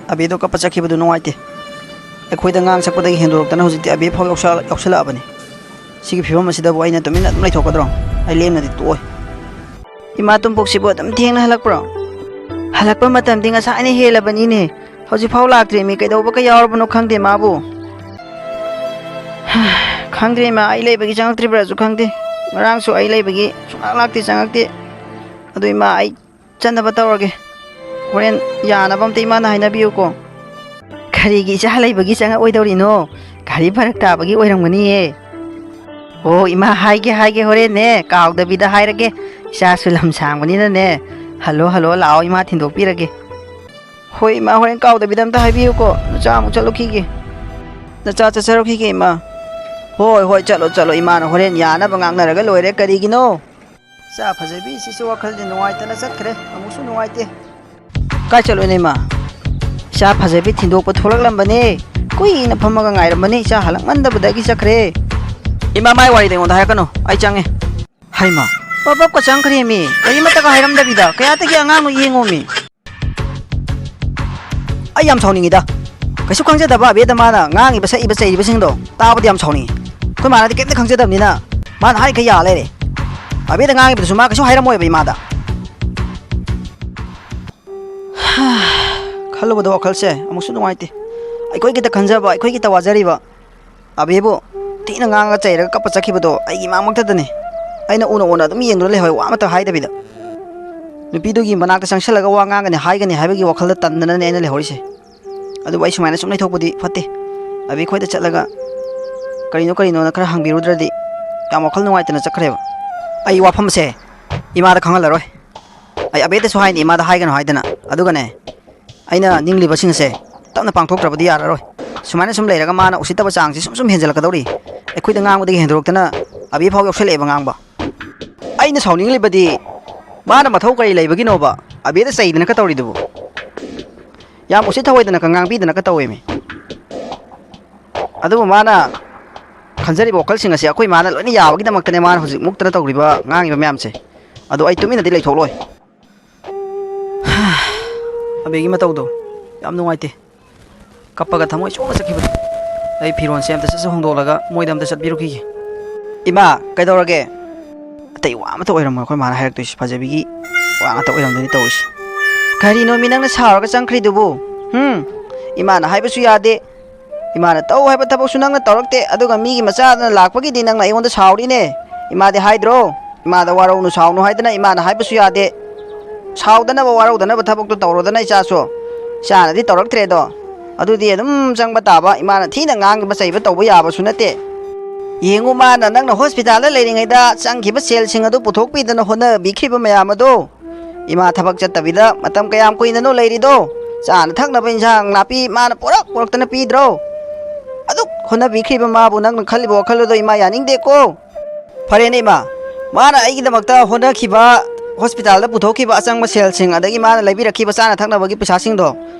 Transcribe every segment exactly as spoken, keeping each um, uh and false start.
ꯑꯕꯦꯗꯣ ꯀꯞꯄ ꯆꯠꯈꯤꯕꯗꯨ ꯅꯨꯡꯉꯥꯏꯇꯦ꯫ ꯑꯩꯈꯣꯏꯗ ꯉꯥꯡ ꯁꯛꯄꯗꯒꯤ ꯍꯦꯟꯗꯣꯔꯛꯇꯅ ꯍꯧꯖꯤꯛꯇꯤ ꯑꯕꯦ ꯐꯥꯎ ꯌꯥꯎꯁꯜ-, ꯌꯥꯎꯁꯜꯂꯛꯑꯕꯅꯤ꯫ ꯁꯤꯒꯤ ꯐꯤꯕꯝ ꯑꯁꯤꯗꯕꯨ ꯑꯩꯅ ꯇꯨꯃꯤꯟꯅ ꯑꯗꯨꯝ ꯂꯩꯊꯣꯛꯀꯗ꯭ꯔꯣ? ꯑꯩ ꯂꯦꯝꯅꯗꯤ ꯇꯣꯛꯑꯣꯏ꯫ ꯏꯃꯥ ꯇꯣꯝꯄꯣꯛꯁꯤꯕꯨ ꯑꯗꯨꯝ ꯊꯦꯡꯅ ꯍꯜꯂꯛꯄ꯭ꯔꯣ? ꯍꯜꯂꯛꯄ ꯃꯇꯝꯗꯤ ꯉꯁꯥꯏꯅ ꯍꯦꯜꯂꯕꯅꯤꯅꯦ꯫ ꯍꯧꯖꯤꯛꯐꯥꯎ ꯂꯥꯛꯇ꯭ꯔꯤ꯫ ꯃꯤ ꯀꯩꯗꯧꯕꯒ ꯌꯥꯎꯔꯕꯅꯣ ꯈꯪꯗꯦ ꯃꯥꯕꯨ꯫ ꯈꯪꯗ꯭ꯔꯦ ꯏꯃꯥ, ꯑꯩ ꯂꯩꯕꯒꯤ ꯆꯪꯉꯛꯇ꯭ꯔꯤꯕ꯭ꯔꯥꯁꯨ ꯈꯪꯗꯦ꯫ ꯉꯔꯥꯡꯁꯨ ꯑꯩ ꯂꯩꯕꯒꯤ ꯁꯨꯡꯂꯥꯛ ꯂꯥꯛꯇꯦ, ꯆꯪꯉꯛꯇꯦ꯫ ꯑꯗꯨ ꯏꯃꯥ, ꯑꯩ ꯆꯠꯅꯕ ꯇꯧꯔꯒꯦ꯫ ꯍꯣꯔꯦꯟ ꯌꯥꯅꯕ ꯑꯝꯇ ꯏꯃꯥꯅ ꯍꯥꯏꯅꯕꯤꯌꯨꯀꯣ꯫ ꯀꯔꯤꯒꯤ ꯏꯆꯥ ꯂꯩꯕꯒꯤ ꯆꯪꯉꯛꯑꯣꯏꯗꯧꯔꯤꯅꯣ? ꯒꯥꯔꯤ ꯐꯔꯛ ꯇꯥꯕꯒꯤ ꯑꯣꯏꯔꯝꯒꯅꯤꯌꯦ꯫ ꯑꯣ ꯏꯃꯥ, ꯍꯥꯏꯒꯦ, ꯍꯥꯏꯒꯦ, ꯍꯣꯔꯦꯟꯅꯦ ꯀꯥꯎꯗꯕꯤꯗ ꯍꯥꯏꯔꯒꯦ꯫ ꯏꯆꯥꯁꯨ ꯂꯝ ꯁꯥꯡꯕꯅꯤꯅꯅꯦ, ꯍꯜꯂꯣ, ꯍꯜꯂꯣ, ꯂꯥꯛꯑꯣ, ꯏꯃꯥ ꯊꯤꯟꯗꯣꯛꯄꯤꯔꯒꯦ꯫ ꯍꯣꯏ ꯏꯃꯥ, ꯍꯣꯔꯦꯟ ꯀꯥꯎꯗꯕꯤꯗ ꯑꯝꯇ ꯍꯥꯏꯕꯤꯌꯨꯀꯣ꯫ ꯅꯆꯥ ꯑꯃꯨꯛ ꯆꯠꯂꯨꯈꯤꯒꯦ꯫ ꯅꯆꯥ ꯆꯠꯆꯔꯨꯈꯤꯒꯦ ꯏꯃꯥ꯫ ꯍꯣꯏ, ꯍꯣꯏ, ꯆꯠꯂꯣ, ꯆꯠꯂꯣ꯫ ꯏꯃꯥꯅ ꯍꯣꯔꯦꯟ ꯌꯥꯅꯕ ꯉꯥꯡꯅꯔꯒ ꯂꯣꯏꯔꯦ꯫ ꯀꯔꯤꯒꯤꯅꯣ? ꯏꯆꯥ ꯐꯖꯕꯤꯁꯤꯁꯨ ꯋꯥꯈꯜꯁꯦ ꯅꯨꯡꯉꯥꯏꯇꯅ ꯆꯠꯈ꯭ꯔꯦ꯫ ꯑꯃꯨꯛꯁꯨ ꯅꯨꯡꯉꯥꯏꯇꯦ꯫ ꯀꯥꯏ ꯆꯠꯂꯨꯏꯅꯣ ꯏꯃꯥ? ꯏꯆꯥ ꯐꯖꯕꯤ ꯊꯤꯟꯗꯣꯛꯄ ꯊꯣꯛꯂꯛꯂꯝꯕꯅꯦ꯫ ꯀꯨꯏꯅ ꯐꯝꯃꯒ ꯉꯥꯏꯔꯝꯕꯅꯦ꯫ ꯏꯆꯥ ꯍꯜꯂꯛꯃꯟꯗꯕꯗꯒꯤ ꯆꯠꯈ꯭ꯔꯦ꯫ ꯏꯃꯥ, ꯃꯥꯏ ꯋꯥꯔꯤꯗ ꯑꯩꯉꯣꯟꯗ ꯍꯥꯏꯔꯛꯀꯅꯨ꯫ ꯑꯩ ꯆꯪꯉꯦ꯫ ꯍꯩꯃꯥ, ꯄꯞ ꯄꯞꯀ ꯆꯪꯈ꯭ꯔꯦꯃꯤ꯫ ꯀꯔꯤꯃꯠꯇꯒ ꯍꯥꯏꯔꯝꯗꯕꯤꯗ꯫ ꯀꯌꯥꯗꯒꯤ ꯑꯉꯥꯡꯅꯣ ꯌꯦꯡꯉꯣꯃꯤ꯫ ꯑꯩ ꯌꯥꯝ ꯁꯥꯎꯅꯤꯡꯉꯤꯗ꯫ ꯀꯩꯁꯨ ꯈꯪꯖꯗꯕ ꯑꯕꯦꯗ ꯃꯥꯅ ꯉꯥꯡꯉꯤꯕ ꯁꯛꯏꯕ ꯆꯩꯔꯤꯕꯁꯤꯡꯗꯣ ꯇꯥꯕꯗ ꯌꯥꯝ ꯁꯥꯎꯅꯤꯡꯉꯤ꯫ ꯑꯩꯈꯣꯏ ꯃꯥꯅꯗꯤ ꯀꯩꯝꯇ ꯈꯪꯖꯗꯕꯅꯤꯅ ꯃꯥꯅ ꯍꯥꯏꯔꯤꯈꯩ ꯌꯥ ꯂꯩꯔꯦ꯫ ꯑꯕꯦꯗ ꯉꯥꯡꯉꯤꯕꯗꯨꯁꯨ ꯃꯥ ꯀꯩꯁꯨ ꯍꯥꯏꯔꯝꯃꯣꯏꯕ ꯏꯃꯥꯗ꯫ ꯈꯜꯂꯨꯕꯗ ꯋꯥꯈꯜꯁꯦ ꯑꯃꯨꯛꯁꯨ ꯅꯨꯡꯉꯥꯏꯇꯦ꯫ ꯑꯩꯈꯣꯏꯒꯤꯗ ꯈꯟꯖꯕ, ꯑꯩꯈꯣꯏꯒꯤꯗ ꯋꯥꯖꯔꯤꯕ ꯑꯕꯦꯕꯨ ꯊꯤꯅ ꯉꯥꯡꯉꯒ ꯆꯩꯔꯒ ꯀꯞꯄ ꯆꯠꯈꯤꯕꯗꯣ ꯑꯩꯒꯤ ꯏꯃꯥꯡꯃꯛꯇꯗꯅꯤ꯫ ꯑꯩꯅ ꯎꯅ ꯎꯅ ꯑꯗꯨꯝ ꯌꯦꯡꯗꯨꯅ ꯂꯩꯍꯧꯋꯦ, ꯋꯥ ꯑꯃꯠꯇ ꯍꯥꯏꯗꯕꯤꯗ꯫ ꯅꯨꯄꯤꯗꯨꯒꯤ ꯃꯅꯥꯛꯇ ꯆꯪꯁꯤꯜꯂꯒ ꯋꯥ ꯉꯥꯡꯒꯅꯤ ꯍꯥꯏꯒꯅꯤ ꯍꯥꯏꯕꯒꯤ ꯋꯥꯈꯜꯗ ꯇꯟꯗꯅꯅꯦ ꯑꯩꯅ ꯂꯩꯍꯧꯔꯤꯁꯦ꯫ ꯑꯗꯨꯕꯨ ꯑꯩ ꯁꯨꯃꯥꯏꯅ ꯁꯨꯝ ꯂꯩꯊꯣꯛꯄꯗꯤ ꯐꯠꯇꯦ꯫ ꯑꯕꯦ ꯈꯣꯏꯗ ꯆꯠꯂꯒ ꯀꯔꯤꯅꯣ ꯀꯔꯤꯅꯣꯅ ꯈꯔ ꯍꯪꯕꯤꯔꯨꯗ꯭ꯔꯗꯤ ꯌꯥꯝ ꯋꯥꯈꯜ ꯅꯨꯡꯉꯥꯏꯇꯅ ꯆꯠꯈ꯭ꯔꯦꯕ꯫ ꯑꯩ ꯋꯥꯐꯝꯁꯦ ꯏꯃꯥꯗ ꯈꯪꯍꯜꯂꯔꯣꯏ꯫ ꯑꯩ ꯑꯕꯦꯗꯁꯨ ꯍꯥꯏꯅꯤ, ꯏꯃꯥꯗ ꯍꯥꯏꯒꯅꯨ ꯍꯥꯏꯗꯅ꯫ ꯑꯗꯨꯒꯅꯦ, ꯑꯩꯅ ꯅꯤꯡꯂꯤꯕꯁꯤꯡ ꯑꯁꯦ ꯇꯞꯅ ꯄꯥꯡꯊꯣꯛꯇ꯭ꯔꯕꯗꯤ ꯌꯥꯔꯔꯣꯏ꯫ ꯁꯨꯃꯥꯏꯅ ꯁꯨꯝ ꯂꯩꯔꯒ ꯃꯥꯅ ꯎꯁꯤꯠꯇꯕ ꯆꯥꯡꯁꯤ ꯁꯨꯝ ꯁꯨꯝ ꯍꯦꯟꯖꯜꯂꯛꯀꯗꯧꯔꯤ꯫ ꯑꯩꯈꯣꯏꯗ ꯉꯥꯡꯕꯗꯒꯤ ꯍꯦꯟꯗꯣꯔꯛꯇꯅ ꯑꯕꯦ ꯐꯥꯎ ꯌꯥꯎꯁꯜꯂꯛꯑꯦꯕ ꯉꯥꯡꯕ꯫ ꯑꯩꯅ ꯁꯥꯎꯅꯤꯡꯂꯤꯕꯗꯤ ꯃꯥꯅ ꯃꯊꯧ ꯀꯔꯤ ꯂꯩꯕꯒꯤꯅꯣꯕ ꯑꯕꯦꯗ ꯆꯩꯗꯅ ꯀꯇꯧꯔꯤꯗꯨꯕꯨ? ꯌꯥꯝ ꯎꯁꯤꯠ ꯊꯑꯣꯏꯗꯅ ꯉꯥꯡꯕꯤꯗꯅ ꯀꯇꯧꯋꯦꯃꯤ꯫ ꯑꯗꯨꯕꯨ ꯃꯥꯅ ꯈꯟꯖꯔꯤꯕ ꯋꯥꯈꯜꯁꯤꯡ ꯑꯁꯤ ꯑꯩꯈꯣꯏ ꯃꯥꯅ ꯂꯣꯏꯅ ꯌꯥꯕꯒꯤꯗꯃꯛꯇꯅꯦ ꯃꯥꯅ ꯍꯧꯖꯤꯛ ꯃꯨꯛꯇꯅ ꯇꯧꯔꯤꯕ, ꯉꯥꯡꯉꯤꯕ ꯃꯌꯥꯝꯁꯦ꯫ ꯑꯗꯣ ꯑꯩ ꯇꯨꯃꯤꯟꯅꯗꯤ ꯂꯩꯊꯣꯛꯂꯣꯏ꯫ ꯑꯕꯦꯒꯤ ꯃꯇꯧꯗꯣ ꯌꯥꯝ ꯅꯨꯡꯉꯥꯏꯇꯦ꯫ ꯀꯞꯄꯒ ꯊꯃꯣꯏ ꯆꯣꯛꯅ ꯆꯠꯈꯤꯕꯗꯣ꯫ ꯑꯩ ꯐꯤꯔꯣꯟꯁꯦ ꯑꯝꯇ ꯁꯠ ꯁꯠ ꯍꯣꯡꯗꯣꯛꯂꯒ ꯃꯣꯏꯗ ꯑꯝꯇ ꯆꯠꯄꯤꯔꯨꯈꯤꯒꯦ꯫ ꯏꯃꯥ, ꯀꯩꯗꯧꯔꯒꯦ? ꯑꯇꯩ ꯋꯥ ꯑꯃꯇ ꯑꯣꯏꯔꯝꯃꯣꯏ ꯑꯩꯈꯣꯏ ꯃꯥꯅ ꯍꯥꯏꯔꯛꯇꯣꯏꯁꯦ, ꯐꯖꯕꯤꯒꯤ ꯋꯥ ꯉꯥꯛꯇ ꯑꯣꯏꯔꯝꯗꯣꯏꯅꯤ ꯇꯧꯔꯤꯁꯦ꯫ ꯀꯔꯤꯅꯣ ꯃꯤ ꯅꯪꯅ ꯁꯥꯎꯔꯒ ꯆꯪꯈ꯭ꯔꯤꯗꯨꯕꯨ? ꯍꯨꯝ? ꯏꯃꯥꯅ ꯍꯥꯏꯕꯁꯨ ꯌꯥꯗꯦ, ꯏꯃꯥꯅ ꯇꯧ ꯍꯥꯏꯕ ꯊꯕꯛꯁꯨ ꯅꯪꯅ ꯇꯧꯔꯛꯇꯦ, ꯑꯗꯨꯒ ꯃꯤꯒꯤ ꯃꯆꯥꯗꯨꯅ ꯂꯥꯛꯄꯒꯤꯗꯤ ꯅꯪꯅ ꯑꯩꯉꯣꯟꯗ ꯁꯥꯎꯔꯤꯅꯦ꯫ ꯏꯃꯥꯗꯤ ꯍꯥꯏꯗ꯭ꯔꯣ? ꯏꯃꯥꯗ ꯋꯥꯔꯧꯅꯨ ꯁꯥꯎꯅꯨ ꯍꯥꯏꯗꯅ ꯏꯃꯥꯅ ꯍꯥꯏꯕꯁꯨ ꯌꯥꯗꯦ꯫ ꯁꯥꯎꯗꯅꯕ ꯋꯥꯔꯧꯗꯅꯕ ꯊꯕꯛꯇꯣ ꯇꯧꯔꯣꯗꯅ ꯏꯆꯥꯁꯨ꯫ ꯏꯆꯥꯅꯗꯤ ꯇꯧꯔꯛꯇ꯭ꯔꯦꯗꯣ꯫ ꯑꯗꯨꯗꯤ ꯑꯗꯨꯝ ꯆꯪꯕ ꯇꯥꯕ, ꯏꯃꯥꯅ ꯊꯤꯅ ꯉꯥꯡꯕ ꯆꯩꯕ ꯇꯧꯕ ꯌꯥꯕꯁꯨ ꯅꯠꯇꯦ꯫ ꯌꯦꯡꯉꯨ ꯃꯥꯅ ꯅꯪꯅ ꯍꯣꯁꯄꯤꯇꯥꯜꯗ ꯂꯩꯔꯤꯉꯩꯗ ꯆꯪꯈꯤꯕ ꯁꯦꯜꯁꯤꯡ ꯑꯗꯨ ꯄꯨꯊꯣꯛꯄꯤꯗꯅ ꯍꯣꯠꯅꯕꯤꯈ꯭ꯔꯤꯕ ꯃꯌꯥꯝ ꯑꯗꯣ꯫ ꯏꯃꯥ ꯊꯕꯛ ꯆꯠꯇꯕꯤꯗ ꯃꯇꯝ ꯀꯌꯥꯝ ꯀꯨꯏꯅꯅꯣ ꯂꯩꯔꯤꯗꯣ? ꯆꯥꯅ ꯊꯛꯅꯕ ꯏꯟꯁꯥꯡ ꯅꯥꯄꯤ ꯃꯥꯅ ꯄꯨꯔꯛ ꯄꯨꯔꯛꯇꯅ ꯄꯤꯗ꯭ꯔꯣ? ꯑꯗꯨꯛ ꯍꯣꯠꯅꯕꯤꯈ꯭ꯔꯤꯕ ꯃꯥꯕꯨ ꯅꯪꯅ ꯈꯜꯂꯤꯕ ꯋꯥꯈꯜ ꯑꯗꯣ ꯏꯃꯥ ꯌꯥꯅꯤꯡꯗꯦꯀꯣ꯫ ꯐꯔꯦꯅꯦ ꯏꯃꯥ, ꯃꯥꯅ ꯑꯩꯒꯤꯗꯃꯛꯇ ꯍꯣꯠꯅꯈꯤꯕ, ꯍꯣꯁꯄꯤꯇꯥꯜꯗ ꯄꯨꯊꯣꯛꯈꯤꯕ ꯑꯆꯪꯕ ꯁꯦꯜꯁꯤꯡ, ꯑꯗꯒꯤ ꯃꯥꯅ ꯂꯩꯕꯤꯔꯛꯈꯤꯕ ꯆꯥꯅ ꯊꯛꯅꯕꯒꯤ ꯄꯩꯁꯥꯁꯤꯡꯗꯣ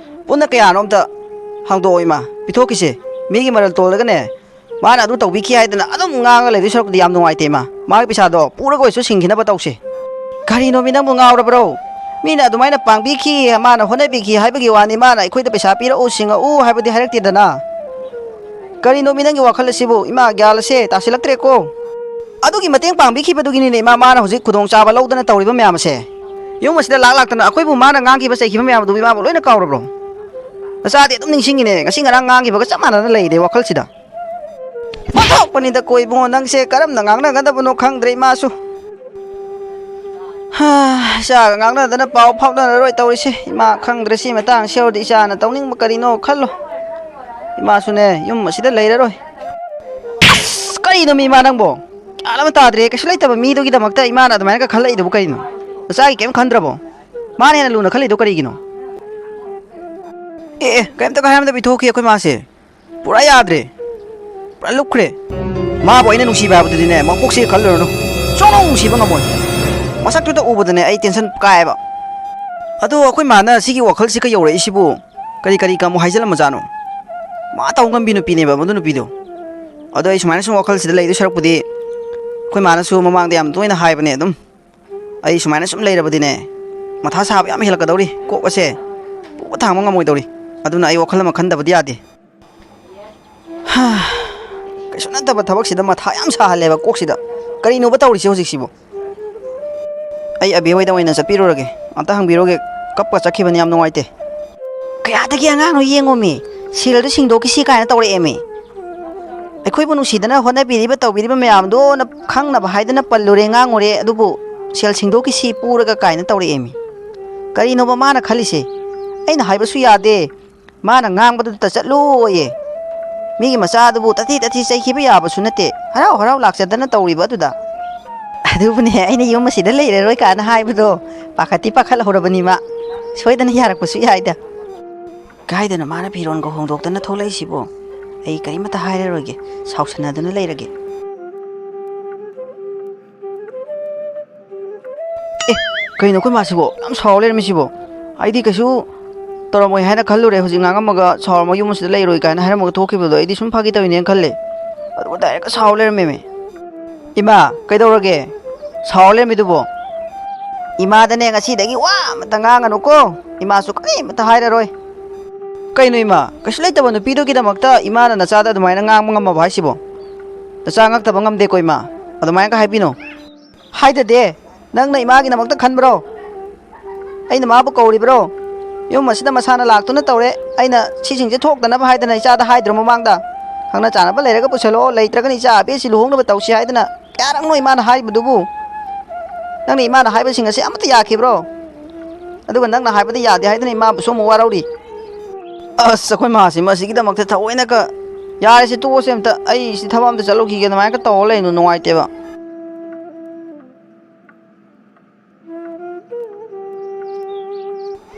ꯄꯨꯟꯅ ꯀꯌꯥꯅꯣ ꯑꯝꯇ ꯍꯪꯗꯣꯛꯑꯣ ꯏꯃꯥ꯫ ꯄꯤꯊꯣꯛꯈꯤꯁꯦ꯫ ꯃꯤꯒꯤ ꯃꯔꯜ ꯇꯣꯜꯂꯒꯅꯦ, ꯃꯥꯅ ꯑꯗꯨ ꯇꯧꯕꯤꯈꯤ ꯍꯥꯏꯗꯅ ꯑꯗꯨꯝ ꯉꯥꯡꯉ ꯂꯩꯗꯣꯏ ꯁꯔꯨꯛꯄꯨꯗꯤ ꯌꯥꯝ ꯅꯨꯡꯉꯥꯏꯇꯦ ꯏꯃꯥ꯫ ꯃꯥꯒꯤ ꯄꯩꯁꯥꯗꯣ ꯄꯨꯔꯒ ꯑꯣꯏꯁꯨ ꯁꯤꯡꯈꯤꯅꯕ ꯇꯧꯁꯦ꯫ ꯀꯔꯤꯅꯣ ꯃꯤ ꯅꯪꯕꯨ ꯉꯥꯎꯔꯕ꯭ꯔꯣ? ꯃꯤꯅ ꯑꯗꯨꯃꯥꯏꯅ ꯄꯥꯡꯕꯤꯈꯤ, ꯃꯥꯅ ꯍꯣꯠꯅꯕꯤꯈꯤ ꯍꯥꯏꯕꯒꯤ ꯋꯥꯅꯤ, ꯃꯥꯅ ꯑꯩꯈꯣꯏꯗ ꯄꯩꯁꯥ ꯄꯤꯔꯛꯎ, ꯁꯤꯡꯉꯛꯎ ꯍꯥꯏꯕꯗꯤ ꯍꯥꯏꯔꯛꯇꯦꯗꯅ꯫ ꯀꯔꯤꯅꯣ ꯃꯤ ꯅꯪꯒꯤ ꯋꯥꯈꯜ ꯑꯁꯤꯕꯨ? ꯏꯃꯥ, ꯒ꯭ꯌꯥꯟ ꯑꯁꯦ ꯇꯥꯁꯤꯜꯂꯛꯇ꯭ꯔꯦꯀꯣ꯫ ꯑꯗꯨꯒꯤ ꯃꯇꯦꯡ ꯄꯥꯡꯕꯤꯈꯤꯕꯗꯨꯒꯤꯅꯤꯅꯦ ꯏꯃꯥ, ꯃꯥꯅ ꯍꯧꯖꯤꯛ ꯈꯨꯗꯣꯡꯆꯥꯕ ꯂꯧꯗꯅ ꯇꯧꯔꯤꯕ ꯃꯌꯥꯝ ꯑꯁꯦ꯫ ꯌꯨꯝ ꯑꯁꯤꯗ ꯂꯥꯛ ꯂꯥꯛꯇꯅ ꯑꯩꯈꯣꯏꯕꯨ ꯃꯥꯅ ꯉꯥꯡꯈꯤꯕ ꯆꯩꯈꯤꯕ ꯃꯌꯥꯝꯗꯨ ꯏꯃꯥꯕꯨ ꯂꯣꯏꯅ ꯀꯥꯎꯔꯕ꯭ꯔꯣ? ꯅꯆꯥꯗꯤ ꯑꯗꯨꯝ ꯅꯤꯡꯁꯤꯡꯉꯤꯅꯦ, ꯉꯁꯤ ꯉꯔꯥꯡ ꯉꯥꯡꯈꯤꯕꯒ ꯆꯞ ꯃꯥꯟꯅꯅ ꯂꯩꯔꯦ ꯋꯥꯈꯜꯁꯤꯗ꯫ ꯑꯣꯟꯊꯣꯛꯄꯅꯤꯗ ꯀꯣ ꯏꯕꯨꯡꯉꯣ, ꯅꯪꯁꯦ ꯀꯔꯝꯅ ꯉꯥꯡꯅꯒꯗꯕꯅꯣ ꯈꯪꯗ꯭ꯔꯦ ꯏꯃꯥꯁꯨ꯫ ꯍꯥ, ꯏꯆꯥꯒ ꯉꯥꯡꯅꯗꯅ ꯄꯥꯎ ꯐꯥꯎꯅꯔꯔꯣꯏ ꯇꯧꯔꯤꯁꯦ꯫ ꯏꯃꯥ ꯈꯪꯗ꯭ꯔꯦ, ꯁꯤ ꯃꯇꯥꯡꯁꯤ ꯌꯧꯔꯗꯤ ꯏꯆꯥꯅ ꯇꯧꯅꯤꯡꯕ ꯀꯔꯤꯅꯣ ꯈꯜꯂꯣ꯫ ꯏꯃꯥꯁꯨꯅꯦ, ꯌꯨꯝ ꯑꯁꯤꯗ ꯂꯩꯔꯔꯣꯏ꯫ ꯑꯁ, ꯀꯔꯤꯅꯣ ꯃꯤ ꯏꯃꯥ ꯅꯪꯕꯣ? ꯒ꯭ꯌꯥꯟ ꯑꯃ ꯇꯥꯗ꯭ꯔꯦ꯫ ꯀꯩꯁꯨ ꯂꯩꯇꯕ ꯃꯤꯗꯨꯒꯤꯗꯃꯛꯇ ꯏꯃꯥꯅ ꯑꯗꯨꯃꯥꯏꯅꯒ ꯈꯜꯂꯛꯏꯗꯨꯕꯨ ꯀꯔꯤꯅꯣ? ꯅꯆꯥꯒꯤ ꯀꯩꯝ ꯈꯟꯗ꯭ꯔꯕꯣ? ꯃꯥꯅ ꯍꯦꯟꯅ ꯂꯨꯅ ꯈꯜꯂꯤꯗꯣ ꯀꯔꯤꯒꯤꯅꯣ? ꯑꯦ, ꯑꯦ, ꯀꯩꯝꯇꯒ ꯍꯥꯏꯔꯝꯗꯕꯤ ꯊꯣꯛꯈꯤ ꯑꯩꯈꯣꯏ ꯃꯥꯁꯦ꯫ ꯄꯨꯔꯥ ꯌꯥꯗ꯭ꯔꯦ꯫ ꯄꯨꯔꯥ ꯂꯨꯞꯈ꯭ꯔꯦ꯫ ꯃꯥꯕꯨ ꯑꯩꯅ ꯅꯨꯡꯁꯤꯕ ꯍꯥꯏꯕꯗꯨꯗꯤꯅꯦ, ꯃꯄꯣꯛꯁꯤ ꯈꯜꯂꯨꯔꯅꯨ꯫ ꯁꯨꯡꯅꯨꯡ ꯅꯨꯡꯁꯤꯕ ꯉꯝꯃꯣꯏ꯫ ꯃꯁꯛꯇꯨꯗ ꯎꯕꯗꯅꯦ ꯑꯩ ꯇꯦꯟꯁꯟ ꯀꯥꯏꯌꯦꯕ꯫ ꯑꯗꯣ ꯑꯩꯈꯣꯏ ꯃꯥꯅ ꯁꯤꯒꯤ ꯋꯥꯈꯜꯁꯤꯒ ꯌꯧꯔꯛꯏꯁꯤꯕꯨ ꯀꯔꯤ ꯀꯔꯤ ꯀꯃꯨꯛ ꯍꯥꯏꯖꯜꯂꯝꯃꯖꯥꯠꯅꯣ? ꯃꯥ ꯇꯧ ꯉꯝꯕꯤ ꯅꯨꯄꯤꯅꯦꯕ ꯃꯗꯨ ꯅꯨꯄꯤꯗꯣ꯫ ꯑꯗꯣ ꯑꯩ ꯁꯨꯃꯥꯏꯅ ꯁꯨꯝ ꯋꯥꯈꯜꯁꯤꯗ ꯂꯩꯗꯣꯏ ꯁꯔꯨꯛꯄꯨꯗꯤ ꯑꯩꯈꯣꯏ ꯃꯥꯅꯁꯨ ꯃꯃꯥꯡꯗ ꯌꯥꯝ ꯇꯣꯏꯅ ꯍꯥꯏꯕꯅꯦ ꯑꯗꯨꯝ꯫ ꯑꯩ ꯁꯨꯃꯥꯏꯅ ꯁꯨꯝ ꯂꯩꯔꯕꯗꯤꯅꯦ, ꯃꯊꯥ ꯁꯥꯕ ꯌꯥꯝ ꯍꯦꯜꯂꯛꯀꯗꯧꯔꯤ, ꯀꯣꯛ ꯑꯁꯦ ꯄꯨꯕ ꯊꯥꯡꯕ ꯉꯝꯃꯣꯏꯗꯧꯔꯤ꯫ ꯑꯗꯨꯅ ꯑꯩ ꯋꯥꯈꯜ ꯑꯃ ꯈꯟꯗꯕꯗꯤ ꯌꯥꯗꯦ꯫ ꯍꯥ, ꯀꯩꯁꯨ ꯅꯠꯇꯕ ꯊꯕꯛꯁꯤꯗ ꯃꯊꯥ ꯌꯥꯝ ꯁꯥꯍꯜꯂꯦꯕ ꯀꯣꯛꯁꯤꯗ꯫ ꯀꯔꯤꯅꯣꯕ ꯇꯧꯔꯤꯁꯦ ꯍꯧꯖꯤꯛꯁꯤꯕꯨ? ꯑꯩ ꯑꯕꯤ ꯍꯣꯏꯗ ꯑꯣꯏꯅ ꯆꯠꯄꯤꯔꯨꯔꯒꯦ, ꯑꯝꯇ ꯍꯪꯕꯤꯔꯨꯒꯦ꯫ ꯀꯞꯄ ꯆꯠꯈꯤꯕꯅꯤ, ꯌꯥꯝ ꯅꯨꯡꯉꯥꯏꯇꯦ꯫ ꯀꯌꯥꯗꯒꯤ ꯑꯉꯥꯡꯅꯣ ꯌꯦꯡꯉꯣꯃꯤ, ꯁꯦꯜꯗꯨ ꯁꯤꯡꯗꯣꯛꯈꯤꯁꯤ ꯀꯥꯏꯅ ꯇꯧꯔꯛꯑꯦꯃꯤ꯫ ꯑꯩꯈꯣꯏꯕꯨ ꯅꯨꯡꯁꯤꯗꯅ ꯍꯣꯠꯅꯕꯤꯔꯤꯕ ꯇꯧꯕꯤꯔꯤꯕ ꯃꯌꯥꯝꯗꯣꯅ ꯈꯪꯅꯕ ꯍꯥꯏꯗꯅ ꯄꯜꯂꯨꯔꯦ, ꯉꯥꯡꯉꯨꯔꯦ, ꯑꯗꯨꯕꯨ ꯁꯦꯜ ꯁꯤꯡꯗꯣꯛꯈꯤꯁꯤ ꯄꯨꯔꯒ ꯀꯥꯏꯅ ꯇꯧꯔꯛꯑꯦꯃꯤ꯫ ꯀꯔꯤꯅꯣꯕ ꯃꯥꯅ ꯈꯜꯂꯤꯁꯦ? ꯑꯩꯅ ꯍꯥꯏꯕꯁꯨ ꯌꯥꯗꯦ, ꯃꯥꯅ ꯉꯥꯡꯕꯗꯨꯗ ꯆꯠꯂꯨꯌꯦ꯫ ꯃꯤꯒꯤ ꯃꯆꯥꯗꯨꯕꯨ ꯇꯥꯊꯤ ꯇꯥꯊꯤ ꯆꯩꯈꯤꯕ ꯌꯥꯕꯁꯨ ꯅꯠꯇꯦ, ꯍꯔꯥꯎ ꯍꯔꯥꯎ ꯂꯥꯛꯆꯗꯅ ꯇꯧꯔꯤꯕ ꯑꯗꯨꯗ꯫ ꯑꯗꯨꯕꯨꯅꯦ, ꯑꯩꯅ ꯌꯨꯝ ꯑꯁꯤꯗ ꯂꯩꯔꯔꯣꯏ ꯀꯥꯏꯅ ꯍꯥꯏꯕꯗꯣ ꯄꯥꯈꯠꯇꯤ ꯄꯥꯈꯠꯍꯧꯔꯕꯅꯤ ꯃꯥ꯫ ꯁꯣꯏꯗꯅ ꯌꯥꯔꯛꯄꯁꯨ ꯌꯥꯏꯗ꯫ ꯀꯥꯏꯗꯅꯣ ꯃꯥꯅ ꯐꯤꯔꯣꯟꯒ ꯍꯣꯡꯗꯣꯛꯇꯅ ꯊꯣꯛꯂꯛꯏꯁꯤꯕꯣ? ꯑꯩ ꯀꯔꯤꯃꯠꯇ ꯍꯥꯏꯔꯔꯣꯏꯒꯦ, ꯁꯥꯎꯁꯟꯅꯗꯨꯅ ꯂꯩꯔꯒꯦ꯫ ꯑꯦ, ꯀꯩꯅꯣ ꯑꯩꯈꯣꯏ ꯃꯥꯁꯤꯕꯣ ꯌꯥꯝ ꯁꯥꯎꯔ ꯂꯩꯔꯝꯃꯤꯁꯤꯕꯣ? ꯑꯩꯗꯤ ꯀꯩꯁꯨ ꯇꯧꯔꯝꯃꯣꯏ ꯍꯥꯏꯅ ꯈꯜꯂꯨꯔꯦ, ꯍꯧꯖꯤꯛ ꯉꯥꯡꯉꯝꯃꯒ ꯁꯥꯎꯔꯝꯃ ꯌꯨꯝ ꯑꯁꯤꯗ ꯂꯩꯔꯣꯏ ꯀꯥꯏꯅ ꯍꯥꯏꯔꯝꯃꯒ ꯊꯣꯛꯈꯤꯕꯗꯣ ꯑꯩꯗꯤ ꯁꯨꯝ ꯐꯥꯒꯤ ꯇꯧꯔꯤꯅꯦꯅ ꯈꯜꯂꯦ꯫ ꯑꯗꯨꯒ ꯗꯥꯏꯔꯦꯛ ꯁꯥꯎꯔ ꯂꯩꯔꯝꯃꯦꯃꯦ꯫ ꯏꯃꯥ, ꯀꯩꯗꯧꯔꯒꯦ? ꯁꯥꯎꯔ ꯂꯩꯔꯝꯃꯤꯗꯨꯕꯣ? ꯏꯃꯥꯗꯅꯦ ꯉꯁꯤꯗꯒꯤ ꯋꯥ ꯑꯃꯇ ꯉꯥꯡꯉꯅꯨꯀꯣ, ꯏꯃꯥꯁꯨ ꯀꯔꯤꯃꯇ ꯍꯥꯏꯔꯔꯣꯏ꯫ ꯀꯩꯅꯣ ꯏꯃꯥ, ꯀꯩꯁꯨ ꯂꯩꯇꯕ ꯅꯨꯄꯤꯗꯨꯒꯤꯗꯃꯛꯇ ꯏꯃꯥꯅ ꯅꯆꯥꯗ ꯑꯗꯨꯃꯥꯏꯅ ꯉꯥꯡꯕ ꯉꯝꯃꯕ ꯍꯥꯏꯁꯤꯕꯣ? ꯅꯆꯥ ꯉꯛꯇꯕ ꯉꯝꯗꯦꯀꯣ ꯏꯃꯥ, ꯑꯗꯨꯃꯥꯏꯅꯒ ꯍꯥꯏꯕꯤꯅꯣ꯫ ꯍꯥꯏꯗꯗꯦ, ꯅꯪꯅ ꯏꯃꯥꯒꯤꯗꯃꯛꯇ ꯈꯟꯕ꯭ꯔꯣ? ꯑꯩꯅ ꯃꯥꯕꯨ ꯀꯧꯔꯤꯕ꯭ꯔꯣ? ꯌꯨꯝ ꯑꯁꯤꯗ ꯃꯁꯥꯅ ꯂꯥꯛꯇꯨꯅ ꯇꯧꯔꯦ꯫ ꯑꯩꯅ ꯁꯤꯁꯤꯡꯁꯦ ꯊꯣꯛꯇꯅꯕ ꯍꯥꯏꯗꯅ ꯏꯆꯥꯗ ꯍꯥꯏꯗ꯭ꯔꯣ ꯃꯃꯥꯡꯗ? ꯈꯪꯅ ꯆꯥꯟꯅꯕ ꯂꯩꯔꯒ ꯄꯨꯁꯜꯂꯛꯑꯣ, ꯂꯩꯇ꯭ꯔꯒꯅ ꯏꯆꯥ ꯑꯕꯦꯁꯤ ꯂꯨꯍꯣꯡꯅꯕ ꯇꯧꯁꯤ ꯍꯥꯏꯗꯅ ꯀꯌꯥꯔꯛꯅꯣ ꯏꯃꯥꯅ ꯍꯥꯏꯔꯤꯕꯗꯨꯕꯨ? ꯅꯪꯅ ꯏꯃꯥꯅ ꯍꯥꯏꯕꯁꯤꯡ ꯑꯁꯤ ꯑꯃꯠꯇ ꯌꯥꯈꯤꯕ꯭ꯔꯣ? ꯑꯗꯨꯒ ꯅꯪꯅ ꯍꯥꯏꯕꯗ ꯌꯥꯗꯦ ꯍꯥꯏꯗꯅ ꯏꯃꯥꯕꯨꯁꯨ ꯑꯃꯨꯛ ꯋꯥꯔꯧꯔꯤ꯫ ꯑꯁ, ꯑꯩꯈꯣꯏ ꯃꯥꯁꯤ ꯃꯁꯤꯒꯤꯗꯃꯛꯇ ꯊꯑꯣꯏꯅꯒ, "ꯌꯥꯔꯦꯁꯦ, ꯇꯣꯛꯑꯁꯦ ꯑꯝꯇ, ꯑꯩ ꯁꯤ ꯊꯕꯛ ꯑꯝꯇ ꯆꯠꯂꯨꯈꯤꯒꯦ", ꯑꯗꯨꯃꯥꯏꯅꯒ ꯇꯧꯔ ꯂꯩꯅꯨ, ꯅꯨꯡꯉꯥꯏꯇꯦꯕ꯫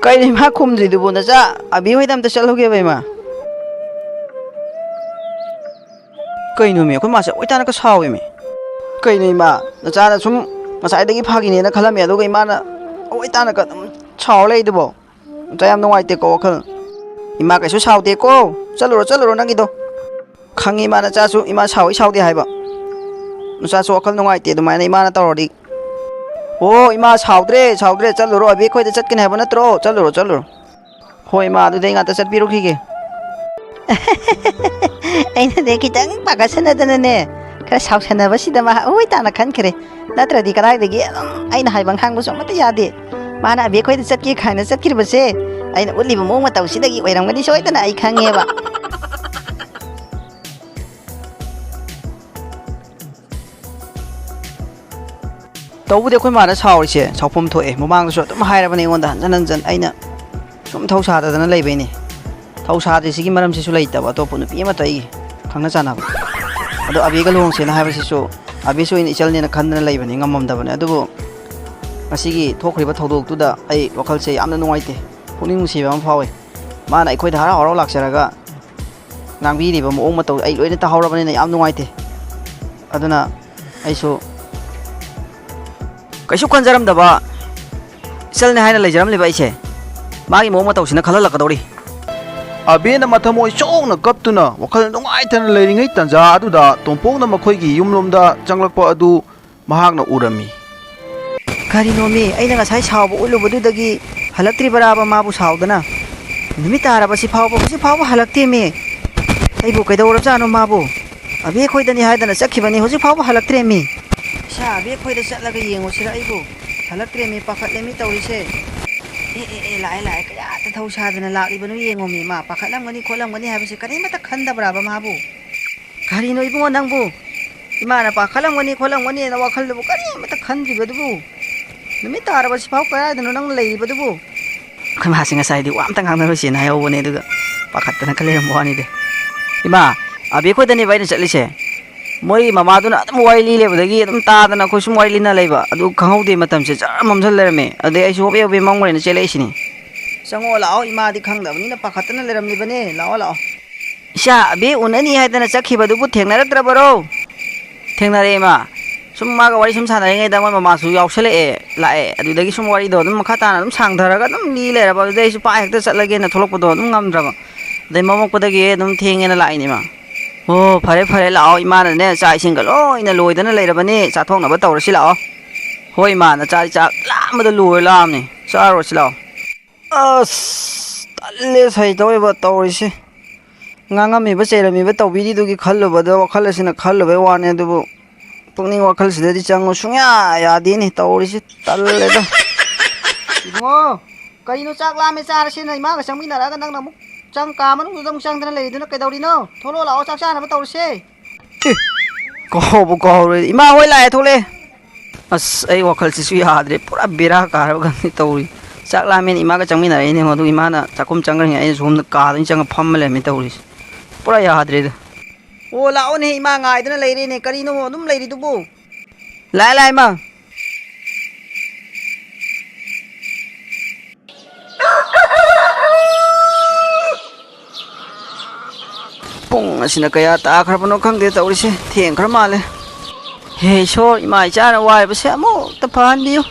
ꯀꯩꯅꯣ ꯏꯃꯥ ꯈꯨꯝꯗ꯭ꯔꯤꯗꯨꯕꯨ? ꯅꯆꯥ ꯑꯕꯤ ꯍꯣꯏꯗ ꯑꯝꯇ ꯆꯠꯂꯨꯒꯦꯕ ꯏꯃꯥ꯫ ꯀꯩꯅꯣꯃꯤ, ꯑꯩꯈꯣꯏ ꯃꯥꯁꯦ ꯑꯣꯏꯇꯥꯅꯒ ꯁꯥꯎꯋꯦꯃꯤ꯫ ꯀꯩꯅꯣ ꯏꯃꯥ, ꯅꯆꯥꯅ ꯁꯨꯝ ꯉꯁꯥꯏꯗꯒꯤ ꯐꯥꯒꯤꯅꯦꯅ ꯈꯜꯂꯝꯃꯦ, ꯑꯗꯨꯒ ꯏꯃꯥꯅ ꯑꯣꯏꯇꯥꯅꯒ ꯑꯗꯨꯝ ꯁꯥꯎꯔ ꯂꯩꯗꯨꯕꯣ? ꯅꯆꯥ ꯌꯥꯝ ꯅꯨꯡꯉꯥꯏꯇꯦꯀꯣ ꯋꯥꯈꯜ꯫ ꯏꯃꯥ ꯀꯩꯁꯨ ꯁꯥꯎꯗꯦꯀꯣ꯫ ꯆꯠꯂꯨꯔꯣ, ꯆꯠꯂꯨꯔꯣ ꯅꯪꯒꯤꯗꯣ꯫ ꯈꯪꯉꯤ ꯏꯃꯥ, ꯅꯆꯥꯁꯨ ꯏꯃꯥ ꯁꯥꯎꯏ ꯁꯥꯎꯗꯦ ꯍꯥꯏꯕ꯫ ꯅꯆꯥꯁꯨ ꯋꯥꯈꯜ ꯅꯨꯡꯉꯥꯏꯇꯦ ꯑꯗꯨꯃꯥꯏꯅ ꯏꯃꯥꯅ ꯇꯧꯔꯗꯤ꯫ ꯑꯣ, ꯏꯃꯥ, ꯁꯥꯎꯗ꯭ꯔꯦ, ꯁꯥꯎꯗ꯭ꯔꯦ, ꯆꯠꯂꯨꯔꯣ, ꯑꯕꯦ ꯈꯣꯏꯗ ꯆꯠꯀꯅꯤ ꯍꯥꯏꯕ ꯅꯠꯇ꯭ꯔꯣ? ꯆꯠꯂꯨꯔꯣ, ꯆꯠꯂꯨꯔꯣ꯫ ꯍꯣꯏ, ꯏꯃꯥ, ꯑꯗꯨꯗꯤ ꯑꯩ ꯉꯥꯛꯇ ꯆꯠꯄꯤꯔꯨꯈꯤꯒꯦ꯫ ꯑꯩꯅꯅꯦ, ꯈꯤꯇꯪ ꯄꯥꯈꯠꯁꯟꯅꯗꯅꯅꯦ, ꯈꯔ ꯁꯥꯎꯁꯟꯅꯕꯁꯤꯗ ꯃꯥ ꯍꯣꯏ ꯇꯥꯅ ꯈꯟꯈ꯭ꯔꯦ꯫ ꯅꯠꯇ꯭ꯔꯗꯤ ꯀꯗꯥꯏꯗꯒꯤ ꯑꯗꯨꯝ ꯑꯩꯅ ꯍꯥꯏꯕ ꯉꯥꯡꯕꯁꯨ ꯑꯃꯠꯇ ꯌꯥꯗꯦ꯫ ꯃꯥꯅ ꯑꯕꯦ ꯈꯣꯏꯗ ꯆꯠꯀꯦ ꯀꯥꯏꯅ ꯆꯠꯈꯤꯕꯁꯦ, ꯑꯩꯅ ꯎꯠꯂꯤꯕ ꯃꯑꯣꯡ ꯃꯇꯧꯁꯤꯗꯒꯤ ꯑꯣꯏꯔꯝꯒꯅꯤ ꯁꯣꯏꯗꯅ, ꯑꯩ ꯈꯪꯉꯦꯕ꯫ ꯇꯧꯕꯗꯤ ꯑꯩꯈꯣꯏ ꯃꯥꯅ ꯁꯥꯎꯔꯤꯁꯦ ꯁꯥꯎꯐꯝ ꯊꯣꯛꯑꯦ꯫ ꯃꯃꯥꯡꯗꯁꯨ ꯑꯗꯨꯝ ꯍꯥꯏꯔꯕꯅꯦ ꯑꯩꯉꯣꯟꯗ, ꯍꯟꯖꯟ ꯍꯟꯖꯟ꯫ ꯑꯩꯅ ꯁꯨꯝ ꯊꯧ ꯁꯥꯗꯗꯅ ꯂꯩꯕꯩꯅꯦ꯫ ꯊꯧ ꯁꯥꯗ꯭ꯔꯤꯁꯤꯒꯤ ꯃꯔꯝꯁꯤꯁꯨ ꯂꯩꯇꯕ ꯑꯇꯣꯞꯄ ꯅꯨꯄꯤ ꯑꯃꯠꯇ ꯑꯩꯒꯤ ꯈꯪꯅ ꯆꯥꯟꯅꯕ꯫ ꯑꯗꯣ ꯑꯕꯤꯒ ꯂꯨꯍꯣꯡꯁꯦꯅ ꯍꯥꯏꯕꯁꯤꯁꯨ, ꯑꯕꯤꯁꯨ ꯑꯩꯅ ꯏꯆꯜꯅꯦꯅ ꯈꯟꯗꯅ ꯂꯩꯕꯅꯤ, ꯉꯝꯃꯝꯗꯕꯅꯦ꯫ ꯑꯗꯨꯕꯨ ꯉꯁꯤꯒꯤ ꯊꯣꯛꯈ꯭ꯔꯤꯕ ꯊꯧꯗꯣꯛꯇꯨꯗ ꯑꯩ ꯋꯥꯈꯜꯁꯦ ꯌꯥꯝꯅ ꯅꯨꯡꯉꯥꯏꯇꯦ, ꯄꯨꯛꯅꯤꯡ ꯅꯨꯡꯁꯤꯕ ꯑꯃ ꯐꯥꯎꯏ꯫ ꯃꯥꯅ ꯑꯩꯈꯣꯏꯗ ꯍꯔꯥꯎ ꯍꯔꯥꯎ ꯂꯥꯛꯆꯔꯒ ꯉꯥꯡꯕꯤꯔꯤꯕ ꯃꯑꯣꯡ ꯃꯇꯧ ꯑꯩ ꯂꯣꯏꯅ ꯇꯥꯍꯧꯔꯕꯅꯤꯅ ꯌꯥꯝ ꯅꯨꯡꯉꯥꯏꯇꯦ꯫ ꯑꯗꯨꯅ ꯑꯩꯁꯨ ꯀꯩꯁꯨ ꯈꯟꯖꯔꯝꯗꯕ ꯏꯆꯜꯅꯦ ꯍꯥꯏꯅ ꯂꯩꯖꯔꯝꯂꯤꯕ ꯑꯩꯁꯦ, ꯃꯥꯒꯤ ꯃꯑꯣꯡ ꯃꯇꯧꯁꯤꯅ ꯈꯜꯍꯜꯂꯛꯀꯗꯧꯔꯤ꯫ ꯑꯕꯦꯅ ꯃꯊꯃꯣꯏ ꯁꯣꯛꯅ ꯀꯞꯇꯨꯅ ꯋꯥꯈꯜ ꯅꯨꯡꯉꯥꯏꯇꯅ ꯂꯩꯔꯤꯉꯩ ꯇꯥꯟꯖꯥ ꯑꯗꯨꯗ ꯇꯣꯝꯄꯣꯛꯅ ꯃꯈꯣꯏꯒꯤ ꯌꯨꯝꯂꯣꯝꯗ ꯆꯪꯂꯛꯄ ꯑꯗꯨ ꯃꯍꯥꯛꯅ ꯎꯔꯝꯃꯤ꯫ ꯀꯔꯤꯅꯣꯃꯤ, ꯑꯩꯅ ꯉꯁꯥꯏ ꯁꯥꯎꯕ ꯎꯠꯂꯨꯕꯗꯨꯗꯒꯤ ꯍꯜꯂꯛꯇ꯭ꯔꯤꯕꯔꯥꯕ ꯃꯥꯕꯨ ꯁꯥꯎꯗꯅ? ꯅꯨꯃꯤꯠ ꯇꯥꯔꯕ ꯁꯤ ꯐꯥꯎꯕ, ꯍꯧꯖꯤꯛ ꯐꯥꯎꯕ ꯍꯜꯂꯛꯇꯦꯃꯤ꯫ ꯑꯩꯕꯨ ꯀꯩꯗꯧꯔꯕꯖꯥꯠꯅꯣ ꯃꯥꯕꯨ? ꯑꯕꯦ ꯈꯣꯏꯗꯅꯤ ꯍꯥꯏꯗꯅ ꯆꯠꯈꯤꯕꯅꯤ, ꯍꯧꯖꯤꯛ ꯐꯥꯎꯕ ꯍꯜꯂꯛꯇ꯭ꯔꯦꯃꯤ꯫ ꯏꯁꯥ ꯑꯕꯦ ꯈꯣꯏꯗ ꯆꯠꯂꯒ ꯌꯦꯡꯉꯨꯁꯤꯔ ꯑꯩꯕꯨ? ꯍꯜꯂꯛꯇ꯭ꯔꯦꯃꯤ, ꯄꯥꯈꯠꯂꯦꯃꯤ ꯇꯧꯔꯤꯁꯦ꯫ ꯑꯦ, ꯑꯦ, ꯑꯦ, ꯂꯥꯛꯑꯦ, ꯂꯥꯛꯑꯦ, ꯀꯌꯥꯗ ꯊꯧ ꯁꯥꯗꯅ ꯂꯥꯛꯂꯤꯕꯅꯣ ꯌꯦꯡꯉꯣꯃꯤ, ꯃꯥ ꯄꯥꯈꯠꯂꯝꯒꯅꯤ ꯈꯣꯠꯂꯝꯒꯅꯤ ꯍꯥꯏꯕꯁꯦ ꯀꯔꯤꯃꯠꯇ ꯈꯟꯗꯕ꯭ꯔꯥꯕ ꯃꯥꯕꯨ? ꯀꯔꯤꯅꯣ ꯏꯕꯨꯡꯉꯣ ꯅꯪꯕꯨ? ꯏꯃꯥꯅ ꯄꯥꯈꯠꯂꯝꯒꯅꯤ ꯈꯣꯠꯂꯝꯒꯅꯤꯅ ꯋꯥꯈꯜꯗꯨꯕꯨ ꯀꯔꯤꯃꯠꯇ ꯈꯟꯗ꯭ꯔꯤꯕꯗꯨꯕꯨ? ꯅꯨꯃꯤꯠ ꯇꯥꯔꯕ ꯁꯤꯐꯥꯎ ꯀꯗꯥꯏꯗꯅꯣ ꯅꯪꯅ ꯂꯩꯔꯤꯕꯗꯨꯕꯨ? ꯑꯩꯈꯣꯏ ꯃꯥꯁꯤ ꯉꯁꯥꯏꯗꯤ ꯋꯥ ꯑꯝꯇ ꯉꯥꯡꯅꯔꯣꯏꯁꯦꯅ ꯍꯥꯏꯍꯧꯕꯅꯦ, ꯑꯗꯨꯒ ꯄꯥꯈꯠꯇꯅꯒ ꯂꯩꯔꯝꯕ ꯋꯥꯅꯤꯗ꯫ ꯏꯃꯥ, ꯑꯕꯦ ꯈꯣꯏꯗꯅꯦꯕ ꯑꯩꯅ ꯆꯠꯂꯤꯁꯦ꯫ ꯃꯣꯏ ꯃꯃꯥꯗꯨꯅ ꯑꯗꯨꯝ ꯋꯥꯔꯤ ꯂꯤ ꯂꯩꯕꯗꯒꯤ ꯑꯗꯨꯝ ꯇꯥꯗꯅ ꯑꯩꯈꯣꯏ ꯁꯨꯝ ꯋꯥꯔꯤ ꯂꯤꯅ ꯂꯩꯕ꯫ ꯑꯗꯨ ꯈꯪꯍꯧꯗꯦ, ꯃꯇꯝꯁꯦ ꯖꯔ ꯃꯝꯁꯤꯜ ꯂꯩꯔꯝꯃꯦ꯫ ꯑꯗꯩ ꯑꯩꯁꯨ ꯍꯣꯕꯦ ꯍꯣꯕꯦ ꯃꯝꯈ꯭ꯔꯦꯅ ꯆꯦꯜꯂꯛꯏꯁꯤꯅꯤ꯫ ꯆꯪꯉꯛꯑꯣ ꯂꯥꯛꯑꯣ, ꯏꯃꯥꯗꯤ ꯈꯪꯗꯕꯅꯤꯅ ꯄꯥꯈꯠꯇꯅ ꯂꯩꯔꯝꯂꯤꯕꯅꯦ꯫ ꯂꯥꯛꯑꯣ ꯂꯥꯛꯑꯣ꯫ ꯏꯆꯥ ꯑꯕꯦ ꯎꯅꯅꯤ ꯍꯥꯏꯗꯅ ꯆꯠꯈꯤꯕꯗꯨꯕꯨ ꯊꯦꯡꯅꯔꯛꯇ꯭ꯔꯕꯔꯣ? ꯊꯦꯡꯅꯔꯛꯑꯦ ꯏꯃꯥ꯫ ꯁꯨꯝ ꯃꯥꯒ ꯋꯥꯔꯤ ꯁꯨꯝ ꯁꯥꯟꯅꯔꯤꯉꯩꯗ ꯃꯣꯏ ꯃꯃꯥꯁꯨ ꯌꯥꯎꯁꯜꯂꯛꯑꯦ, ꯂꯥꯛꯑꯦ꯫ ꯑꯗꯨꯗꯒꯤ ꯁꯨꯝ ꯋꯥꯔꯤꯗꯣ ꯑꯗꯨꯝ ꯃꯈꯥ ꯇꯥꯅ ꯑꯗꯨꯝ ꯁꯥꯡꯊꯔꯒ ꯑꯗꯨꯝ ꯂꯤ ꯂꯩꯔꯕ꯫ ꯑꯗꯨꯗꯩ ꯑꯩꯁꯨ ꯄꯥꯛ ꯍꯦꯛꯇ ꯆꯠꯂꯒꯦꯅ ꯊꯣꯛꯂꯛꯄꯗꯣ ꯑꯗꯨꯝ ꯉꯝꯗ꯭ꯔꯕ꯫ ꯑꯗꯩ ꯃꯝꯃꯛꯄꯗꯒꯤ ꯑꯗꯨꯝ ꯊꯦꯡꯉꯦꯅ ꯂꯥꯛꯏꯅꯦ ꯏꯃꯥ꯫ ꯑꯣ, ꯐꯔꯦ ꯐꯔꯦ, ꯂꯥꯛꯑꯣ꯫ ꯏꯃꯥꯅꯅꯦ ꯆꯥꯛ ꯏꯁꯤꯡꯒ ꯂꯣꯏꯅ ꯂꯣꯏꯗꯅ ꯂꯩꯔꯕꯅꯤ, ꯆꯥꯊꯣꯛꯅꯕ ꯇꯧꯔꯁꯤ ꯂꯥꯛꯑꯣ꯫ ꯍꯣꯏ ꯏꯃꯥ, ꯅꯆꯥꯗꯤ ꯆꯥꯛ ꯂꯥꯝꯕꯗ ꯂꯣꯏꯔ ꯂꯥꯝꯅꯤ꯫ ꯆꯥꯔꯨꯔꯁꯤ ꯂꯥꯛꯑꯣ꯫ ꯑꯁ, ꯇꯜꯂꯦ ꯁꯩꯇꯧꯏꯕ ꯇꯧꯔꯤꯁꯦ꯫ ꯉꯥꯡꯉꯝꯃꯤꯕ ꯆꯩꯔꯝꯃꯤꯕ ꯇꯧꯕꯤꯔꯤꯗꯨꯒꯤ ꯈꯜꯂꯨꯕꯗ ꯋꯥꯈꯜ ꯑꯁꯤꯅ ꯈꯜꯂꯨꯕꯩ ꯋꯥꯅꯤ, ꯑꯗꯨꯕꯨ ꯄꯨꯛꯅꯤꯡ ꯋꯥꯈꯜꯁꯤꯗꯗꯤ ꯆꯪꯉꯨ ꯁꯨꯡꯌꯥ ꯌꯥꯗꯦꯅꯦ ꯇꯧꯔꯤꯁꯦ꯫ ꯇꯜꯂꯦꯗ꯫ ꯏꯕꯨꯡꯉꯣ, ꯀꯩꯅꯣ ꯆꯥꯛ ꯂꯥꯝꯃꯦ ꯆꯥꯔꯁꯦꯅ ꯏꯃꯥꯒ ꯆꯪꯃꯤꯟꯅꯔꯛꯑꯒ ꯅꯪꯅ ꯑꯃꯨꯛ ꯆꯪ-, ꯀꯥ ꯃꯅꯨꯡꯗꯨꯗ ꯑꯃꯨꯛ ꯆꯪꯗꯅ ꯂꯩꯔꯤꯗꯨꯅ ꯀꯩꯗꯧꯔꯤꯅꯣ? ꯊꯣꯛꯂꯛꯑꯣ ꯂꯥꯛꯑꯣ, ꯆꯥꯛ ꯆꯥꯅꯕ ꯇꯧꯔꯁꯦ꯫ ꯑꯦ, ꯀꯥꯎꯕꯨ ꯀꯥꯎꯔꯦ꯫ ꯏꯃꯥ ꯍꯣꯏ ꯂꯥꯛꯑꯦ, ꯊꯣꯛꯂꯛꯑꯦ꯫ ꯑꯁ, ꯑꯩ ꯋꯥꯈꯜꯁꯤꯁꯨ ꯌꯥꯗ꯭ꯔꯦ, ꯄꯨꯔꯥ ꯕꯦꯔꯥ ꯀꯥꯔꯕ ꯈꯪꯗꯦ ꯇꯧꯔꯤ꯫ ꯆꯥꯛ ꯂꯥꯝꯃꯦꯅ ꯏꯃꯥꯒ ꯆꯪꯃꯤꯟꯅꯔꯛꯏꯅꯦ, ꯑꯗꯨꯒ ꯏꯃꯥꯅ ꯆꯥꯛꯈꯨꯝ ꯆꯪꯈ꯭ꯔꯤꯉꯩ ꯑꯩꯅ ꯁꯣꯝꯗ ꯀꯥꯗ ꯑꯣꯏꯅ ꯆꯪꯉ ꯐꯝꯃ ꯂꯩꯔꯝꯃꯦ ꯇꯧꯔꯤꯁꯦ꯫ ꯄꯨꯔꯥ ꯌꯥꯗ꯭ꯔꯦꯗ꯫ ꯑꯣ, ꯂꯥꯛꯑꯣꯅꯦ, ꯏꯃꯥ ꯉꯥꯏꯗꯅ ꯂꯩꯔꯦꯅꯦ꯫ ꯀꯔꯤꯅꯣ ꯑꯗꯨꯝ ꯂꯩꯔꯤꯗꯨꯕꯨ? ꯂꯥꯛꯑꯦ, ꯂꯥꯛꯑꯦ, ꯏꯃꯥ꯫ ꯄꯨꯡ ꯑꯁꯤꯅ ꯀꯌꯥ ꯇꯥꯈ꯭ꯔꯕꯅꯣ ꯈꯪꯗꯦ ꯇꯧꯔꯤꯁꯦ, ꯊꯦꯡꯈ꯭ꯔ ꯃꯥꯜꯂꯦ꯫ ꯍꯦ ꯏꯁꯣꯔ, ꯏꯃꯥ ꯏꯆꯥꯅ ꯋꯥꯔꯤꯕꯁꯦ ꯑꯃꯨꯛꯇ ꯐꯍꯟꯕꯤꯌꯨ꯫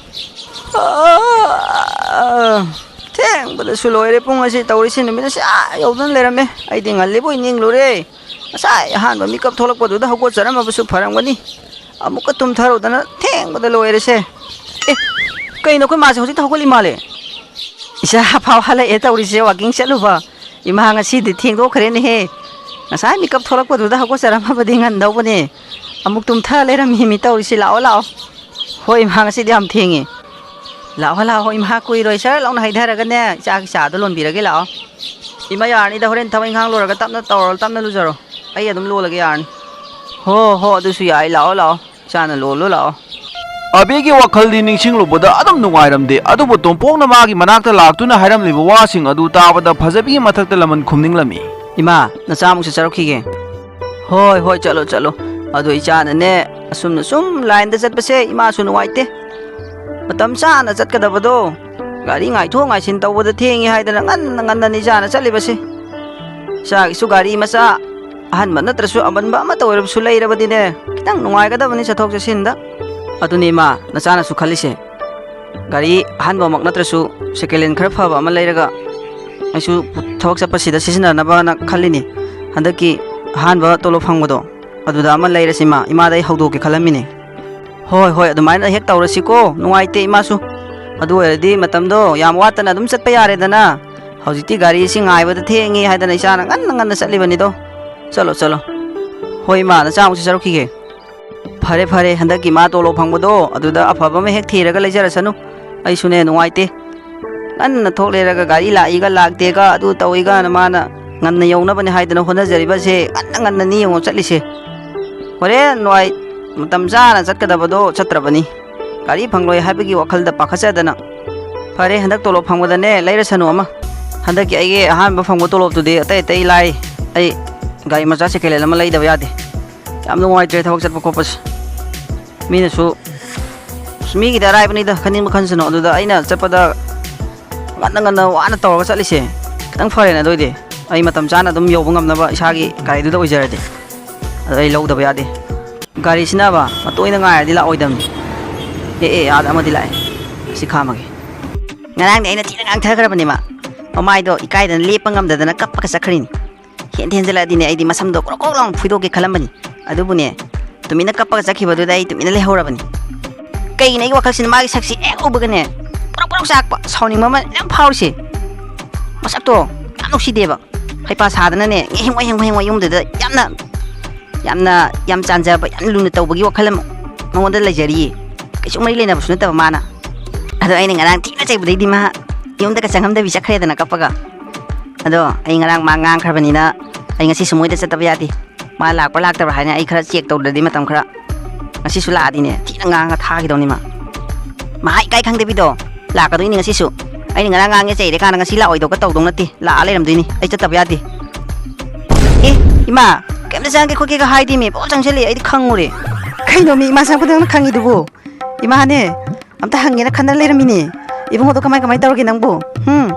ꯑꯥ, ꯊꯦꯡꯕꯗꯁꯨ ꯂꯣꯏꯔꯦ ꯄꯨꯡ ꯑꯁꯤ ꯇꯧꯔꯤꯁꯦ, ꯅꯨꯃꯤꯠ ꯑꯁꯤ ꯑꯥ ꯌꯧꯗꯨꯅ ꯂꯩꯔꯝꯃꯦ꯫ ꯑꯩꯗꯤ ꯉꯜꯂꯤꯕꯣꯏ ꯅꯤꯡꯂꯨꯔꯦ꯫ ꯉꯁꯥꯏ ꯑꯍꯥꯟꯕ ꯃꯤꯀꯞ ꯊꯣꯛꯂꯛꯄꯗꯨꯗ ꯍꯧꯒꯠꯆꯔꯝꯃꯕꯁꯨ ꯐꯔꯝꯒꯅꯤ꯫ ꯑꯃꯨꯛꯀ ꯇꯨꯝꯊꯔꯨꯗꯅ ꯊꯦꯡꯕꯗ ꯂꯣꯏꯔꯦꯁꯦ꯫ ꯑꯦ, ꯀꯩꯅꯣ ꯑꯩꯈꯣꯏ ꯃꯥꯁꯦ ꯍꯧꯖꯤꯛꯇ ꯍꯧꯒꯠꯂꯤ ꯃꯥꯜꯂꯦ? ꯏꯆꯥ ꯐꯥꯎ ꯍꯜꯂꯛꯑꯦ ꯇꯧꯔꯤꯁꯦ, walking ꯆꯠꯂꯨꯕ꯫ ꯏꯃꯥ ꯉꯁꯤꯗꯤ ꯊꯦꯡꯗꯣꯛꯈ꯭ꯔꯦꯅꯦꯍꯦ꯫ ꯉꯁꯥꯏ ꯃꯤꯀꯞ ꯊꯣꯛꯂꯛꯄꯗꯨꯗ ꯍꯧꯒꯠꯆꯔꯝꯃꯕꯗꯤ ꯉꯟꯗꯧꯕꯅꯦ꯫ ꯑꯃꯨꯛ ꯇꯨꯝꯊ ꯂꯩꯔꯝꯃꯤꯃꯤ ꯇꯧꯔꯤꯁꯤ꯫ ꯂꯥꯛꯑꯣ, ꯂꯥꯛꯑꯣ꯫ ꯍꯣꯏ ꯏꯃꯥ, ꯉꯁꯤꯗꯤ ꯌꯥꯝ ꯊꯦꯡꯉꯦ꯫ ꯂꯥꯛꯑꯣ, ꯂꯥꯛꯑꯣ ꯏꯃꯥ, ꯀꯨꯏꯔꯣꯏ꯫ ꯁꯔ ꯂꯥꯎꯅ ꯍꯩꯊꯔꯒꯅꯦ ꯏꯆꯥꯒꯤ ꯆꯥꯗꯣ ꯂꯣꯟꯕꯤꯔꯒꯦ꯫ ꯂꯥꯛꯑꯣ꯫ ꯏꯃꯥ ꯌꯥꯔꯅꯤꯗ, ꯍꯣꯔꯦꯟ ꯊꯕꯛ ꯏꯪꯈꯥꯡ ꯂꯣꯏꯔꯒ ꯇꯞꯅ ꯇꯧꯔꯣ, ꯇꯞꯅ ꯂꯨꯖꯔꯣ꯫ ꯑꯩ ꯑꯗꯨꯝ ꯂꯣꯜꯂꯒꯦ, ꯌꯥꯔꯅꯤ꯫ ꯍꯣ ꯍꯣ, ꯑꯗꯨꯁꯨ ꯌꯥꯏ꯫ ꯂꯥꯛꯑꯣ, ꯂꯥꯛꯑꯣ꯫ ꯏꯆꯥꯅ ꯂꯣꯜꯂꯣ ꯂꯥꯛꯑꯣ꯫ ꯑꯕꯤꯒꯤ ꯋꯥꯈꯜꯗꯤ ꯅꯤꯡꯁꯤꯡꯂꯨꯕꯗ ꯑꯗꯨꯝ ꯅꯨꯡꯉꯥꯏꯔꯝꯗꯦ, ꯑꯗꯨꯕꯨ ꯇꯣꯝꯄꯣꯛꯅ ꯃꯥꯒꯤ ꯃꯅꯥꯛꯇ ꯂꯥꯛꯇꯨꯅ ꯍꯥꯏꯔꯝꯂꯤꯕ ꯋꯥꯁꯤꯡ ꯑꯗꯨ ꯇꯥꯕꯗ ꯐꯖꯕꯤꯒꯤ ꯃꯊꯛꯇ ꯂꯃꯟ ꯈꯨꯝꯅꯤꯡꯂꯝꯃꯤ꯫ ꯏꯃꯥ, ꯅꯆꯥ ꯑꯃꯨꯛꯁꯨ ꯆꯠꯔꯛꯈꯤꯒꯦ꯫ ꯍꯣꯏ, ꯍꯣꯏ, ꯆꯠꯂꯣ, ꯆꯠꯂꯣ꯫ ꯑꯗꯣ ꯏꯆꯥꯅꯅꯦ, ꯑꯁꯨꯝꯅ ꯁꯨꯝ ꯂꯥꯏꯟꯗ ꯆꯠꯄꯁꯦ ꯏꯃꯥꯁꯨ ꯅꯨꯡꯉꯥꯏꯇꯦ꯫ ꯃꯇꯝ ꯆꯥꯅ ꯆꯠꯀꯗꯕꯗꯣ ꯒꯥꯔꯤ ꯉꯥꯏꯊꯣꯛ ꯉꯥꯏꯁꯤꯟ ꯇꯧꯕꯗ ꯊꯦꯡꯉꯦ ꯍꯥꯏꯗꯅ ꯉꯟꯅ ꯉꯟꯅꯅꯤ ꯏꯆꯥꯅ ꯆꯠꯂꯤꯕꯁꯦ꯫ ꯏꯆꯥꯒꯤꯁꯨ ꯒꯥꯔꯤ ꯃꯆꯥ ꯑꯍꯟꯕ ꯅꯠꯇ꯭ꯔꯁꯨ ꯑꯃꯟꯕ ꯑꯃꯠꯇ ꯑꯣꯏꯔꯕꯁꯨ ꯂꯩꯔꯕꯗꯤꯅꯦ, ꯈꯤꯇꯪ ꯅꯨꯡꯉꯥꯏꯒꯗꯕꯅꯤ ꯆꯠꯊꯣꯛ ꯆꯠꯁꯤꯟꯗ꯫ ꯑꯗꯨꯅꯤ ꯏꯃꯥ, ꯅꯆꯥꯅꯁꯨ ꯈꯜꯂꯤꯁꯦ꯫ ꯒꯥꯔꯤ ꯑꯍꯟꯕꯃꯛ ꯅꯠꯇ꯭ꯔꯁꯨ second hand ꯈꯔ ꯐꯕ ꯑꯃ ꯂꯩꯔꯒ ꯑꯩꯁꯨ ꯊꯕꯛ ꯆꯠꯄꯁꯤꯗ ꯁꯤꯖꯤꯟꯅꯅꯕꯅ ꯈꯜꯂꯤꯅꯤ꯫ ꯍꯟꯗꯛꯀꯤ ꯑꯍꯥꯟꯕ ꯇꯣꯂꯣꯞ ꯐꯪꯕꯗꯣ ꯑꯗꯨꯗ ꯑꯃ ꯂꯩꯔꯁꯤ ꯏꯃꯥ, ꯏꯃꯥꯗ ꯑꯩ ꯍꯧꯗꯣꯛꯀꯦ ꯈꯜꯂꯝꯃꯤꯅꯦ꯫ ꯍꯣꯏ, ꯍꯣꯏ, ꯑꯗꯨꯃꯥꯏꯅ ꯍꯦꯛ ꯇꯧꯔꯁꯤꯀꯣ꯫ ꯅꯨꯡꯉꯥꯏꯇꯦ, ꯏꯃꯥꯁꯨ꯫ ꯑꯗꯨ ꯑꯣꯏꯔꯗꯤ ꯃꯇꯝꯗꯣ ꯌꯥꯝ ꯋꯥꯠꯇꯅ ꯑꯗꯨꯝ ꯆꯠꯄ ꯌꯥꯔꯦꯗꯅ꯫ ꯍꯧꯖꯤꯛꯇꯤ ꯒꯥꯔꯤꯁꯤ ꯉꯥꯏꯕꯗ ꯊꯦꯡꯉꯤ ꯍꯥꯏꯗꯅ ꯏꯆꯥꯅ ꯉꯟꯅ ꯉꯟꯅ ꯆꯠꯂꯤꯕꯅꯤꯗꯣ꯫ ꯆꯠꯂꯣ, ꯆꯠꯂꯣ꯫ ꯍꯣꯏ, ꯏꯃꯥ, ꯅꯆꯥ ꯑꯃꯨꯛꯁꯨ ꯆꯠꯔꯨꯈꯤꯒꯦ꯫ ꯐꯔꯦ, ꯐꯔꯦ, ꯍꯟꯗꯛꯀꯤ ꯃꯥ ꯇꯣꯂꯣꯞ ꯐꯪꯕꯗꯣ ꯑꯗꯨꯗ ꯑꯐꯕ ꯑꯃ ꯍꯦꯛ ꯊꯤꯔꯒ ꯂꯩꯖꯔꯁꯅꯨ꯫ ꯑꯩꯁꯨꯅꯦ, ꯅꯨꯡꯉꯥꯏꯇꯦ꯫ ꯉꯟꯅ ꯊꯣꯛ ꯂꯩꯔꯒ ꯒꯥꯔꯤ ꯂꯥꯛꯏꯒ ꯂꯥꯛꯇꯦꯒ ꯑꯗꯨ ꯇꯧꯏꯒꯅ ꯃꯥꯅ ꯉꯟꯅ ꯌꯧꯅꯕꯅꯦ ꯍꯥꯏꯗꯅ ꯍꯣꯠꯅꯖꯔꯤꯕꯁꯦ ꯉꯟꯅ ꯉꯟꯅꯅꯤ ꯌꯦꯡꯉꯣ ꯆꯠꯂꯤꯁꯦ꯫ ꯍꯣꯔꯦꯟ ꯋꯥꯏ ꯃꯇꯝ ꯆꯥꯅ ꯆꯠꯀꯗꯕꯗꯣ ꯆꯠꯇ꯭ꯔꯕꯅꯤ꯫ ꯒꯥꯔꯤ ꯐꯪꯂꯣꯏ ꯍꯥꯏꯕꯒꯤ ꯋꯥꯈꯜꯗ ꯄꯥꯈꯠꯆꯗꯅ꯫ ꯐꯔꯦ, ꯍꯟꯗꯛ ꯇꯣꯂꯣꯞ ꯐꯪꯕꯗꯅꯦ ꯂꯩꯔꯁꯅꯨ ꯑꯃ꯫ ꯍꯟꯗꯛꯀꯤ ꯑꯩꯒꯤ ꯑꯍꯥꯟꯕ ꯐꯪꯕ ꯇꯣꯂꯣꯞꯇꯨꯗꯤ ꯑꯇꯩ ꯑꯇꯩ ꯂꯥꯏ꯫ ꯑꯩ ꯒꯥꯔꯤ ꯃꯆꯥ ꯁꯦꯀꯦꯟ ꯍꯦꯟ ꯑꯃ ꯂꯩꯗꯕ ꯌꯥꯗꯦ꯫ ꯌꯥꯝ ꯅꯨꯡꯉꯥꯏꯇ꯭ꯔꯦ ꯊꯕꯛ ꯆꯠꯄ ꯈꯣꯠꯄꯁꯦ꯫ ꯃꯤꯅꯁꯨ, ꯑꯁ, ꯃꯤꯒꯤꯗꯤ ꯑꯔꯥꯏꯕꯅꯤꯗ, ꯈꯟꯅꯤꯡꯕ ꯈꯟꯁꯅꯨ꯫ ꯑꯗꯨꯗ ꯑꯩꯅ ꯆꯠꯄꯗ ꯉꯟꯅ ꯉꯟꯅ ꯋꯥꯅ ꯇꯧꯔꯒ ꯆꯠꯂꯤꯁꯦ ꯈꯤꯇꯪ ꯐꯔꯦꯅꯦ꯫ ꯑꯗꯨ ꯑꯣꯏꯗꯤ ꯑꯩ ꯃꯇꯝ ꯆꯥꯅ ꯑꯗꯨꯝ ꯌꯧꯕ ꯉꯝꯅꯕ ꯏꯁꯥꯒꯤ ꯒꯥꯔꯤꯗꯨꯗ ꯑꯣꯏꯖꯔꯗꯤ꯫ ꯑꯗꯣ ꯑꯩ ꯂꯧꯗꯕ ꯌꯥꯗꯦ꯫ ꯒꯥꯔꯤꯁꯤꯅꯕ ꯃꯇꯣꯏꯅ ꯉꯥꯏꯔꯗꯤ ꯂꯥꯛꯑꯣꯏꯗꯕꯅꯤ꯫ ꯑꯦ, ꯑꯦ, ꯑꯥꯗ ꯑꯃꯗꯤ ꯂꯥꯛꯑꯦ꯫ ꯁꯤ ꯈꯥꯝꯃꯒꯦ꯫ ꯉꯔꯥꯡꯗꯤ ꯑꯩꯅ ꯊꯤꯅ ꯉꯥꯡꯊꯈ꯭ꯔꯕꯅꯦ ꯃꯥ꯫ ꯃꯃꯥꯏꯗꯣ ꯏꯀꯥꯏꯗꯅ ꯂꯦꯞꯄ ꯉꯝꯗꯗꯅ ꯀꯞꯄꯒ ꯆꯠꯈ꯭ꯔꯤꯅꯤ꯫ ꯍꯦꯟ ꯊꯦꯟꯖꯜꯂꯛꯑꯗꯤꯅꯦ ꯑꯩꯗꯤ ꯃꯁꯝꯗꯣ ꯀ꯭ꯔꯣꯛ ꯀ꯭ꯔꯣꯛ ꯂꯥꯎꯅ ꯐꯣꯏꯗꯣꯛꯀꯦ ꯈꯜꯂꯝꯕꯅꯤ꯫ ꯑꯗꯨꯕꯨꯅꯦ, ꯇꯨꯃꯤꯟꯅ ꯀꯞꯄꯒ ꯆꯠꯈꯤꯕꯗꯨꯗ ꯑꯩ ꯇꯨꯃꯤꯟꯅ ꯂꯩꯍꯧꯔꯕꯅꯤ꯫ ꯀꯩꯒꯤꯅꯣ ꯑꯩꯒꯤ ꯋꯥꯈꯜꯁꯤꯅ ꯃꯥꯒꯤ ꯁꯛꯁꯤ ꯍꯦꯛ ꯎꯕꯒꯅꯦ ꯄ꯭ꯔꯣꯛ ꯄ꯭ꯔꯣꯛ ꯆꯥꯛꯄ, ꯁꯥꯎꯅꯤꯡꯕ ꯑꯃ ꯌꯥꯝ ꯐꯥꯎꯔꯤꯁꯦ꯫ ꯃꯁꯛꯇꯣ ꯌꯥꯝ ꯅꯨꯡꯁꯤꯗꯦꯕ꯫ ꯍꯩꯄꯥ ꯁꯥꯗꯅꯅꯦ ꯍꯦꯡꯋꯥꯏ ꯍꯦꯡꯋꯥꯏ ꯍꯦꯡꯋꯥꯏ ꯌꯨꯝꯗꯨꯗ ꯌꯥꯝꯅ, ꯌꯥꯝꯅ, ꯌꯥꯝ ꯆꯥꯟꯖꯕ, ꯌꯥꯝ ꯂꯨꯅ ꯇꯧꯕꯒꯤ ꯋꯥꯈꯜ ꯑꯃ ꯃꯉꯣꯟꯗ ꯂꯩꯖꯔꯤꯌꯦ꯫ ꯀꯩꯁꯨ ꯃꯔꯤ ꯂꯩꯅꯕꯁꯨ ꯅꯠꯇꯕ ꯃꯥꯅ꯫ ꯑꯗꯣ ꯑꯩꯅ ꯉꯔꯥꯡ ꯊꯤꯅ ꯆꯩꯕꯗꯩꯗꯤ ꯃꯥ ꯌꯨꯝꯗꯒ ꯆꯪꯉꯝꯗꯕꯤ ꯆꯠꯈ꯭ꯔꯦꯗꯅ ꯀꯞꯄꯒ꯫ ꯑꯗꯣ ꯑꯩ ꯉꯔꯥꯡ ꯃꯥ ꯉꯥꯡꯈ꯭ꯔꯕꯅꯤꯅ ꯑꯩ ꯉꯁꯤꯁꯨ ꯃꯣꯏꯗ ꯆꯠꯇꯕ ꯌꯥꯗꯦ꯫ ꯃꯥ ꯂꯥꯛꯄ꯭ꯔꯥ ꯂꯥꯛꯇꯕ꯭ꯔꯥ ꯍꯥꯏꯅ ꯑꯩ ꯈꯔ ꯆꯦꯛ ꯇꯧꯗ꯭ꯔꯗꯤ ꯃꯇꯝ ꯈꯔ꯫ ꯉꯁꯤꯁꯨ ꯂꯥꯛꯑꯗꯤꯅꯦ ꯊꯤꯅ ꯉꯥꯡꯉ ꯊꯥꯈꯤꯗꯧꯅꯤ ꯃꯥ꯫ ꯃꯥ ꯏꯀꯥꯏ ꯈꯪꯗꯕꯤꯗꯣ ꯂꯥꯛꯀꯗꯣꯏꯅꯤ ꯉꯁꯤꯁꯨ꯫ ꯑꯩꯅ ꯉꯔꯥꯡ ꯉꯥꯡꯉꯦ ꯆꯩꯔꯦ ꯀꯥꯟꯗ ꯉꯁꯤ ꯂꯥꯛꯑꯣꯏꯗꯧꯒ ꯇꯧꯗꯧ ꯅꯠꯇꯦ, ꯂꯥꯛꯑ ꯂꯩꯔꯝꯗꯣꯏꯅꯤ꯫ ꯑꯩ ꯆꯠꯇꯕ ꯌꯥꯗꯦ꯫ ꯑꯦ, ꯏꯃꯥ, ꯀꯩꯝꯇ ꯆꯪꯉꯛꯀꯦ ꯈꯣꯠꯀꯦꯒ ꯍꯥꯏꯗꯦꯃꯤ, ꯄꯣꯠ ꯆꯪꯁꯤꯜꯂꯛꯑꯦ, ꯑꯩꯗꯤ ꯈꯪꯉꯨꯔꯦ꯫ ꯀꯩꯅꯣ ꯃꯤ ꯏꯃꯥ ꯆꯪꯉꯛꯄꯗ ꯅꯪꯅ ꯈꯪꯉꯤꯗꯨꯕꯨ? ꯏꯃꯥꯅꯦ, ꯑꯝꯇ ꯍꯪꯒꯦꯅ ꯈꯟꯗꯅ ꯂꯩꯔꯝꯃꯤꯅꯦ꯫ ꯏꯕꯨꯡꯉꯣꯗꯣ ꯀꯃꯥꯏ ꯀꯃꯥꯏ ꯇꯧꯔꯒꯦ ꯅꯪꯕꯨ? ꯍꯨꯝ?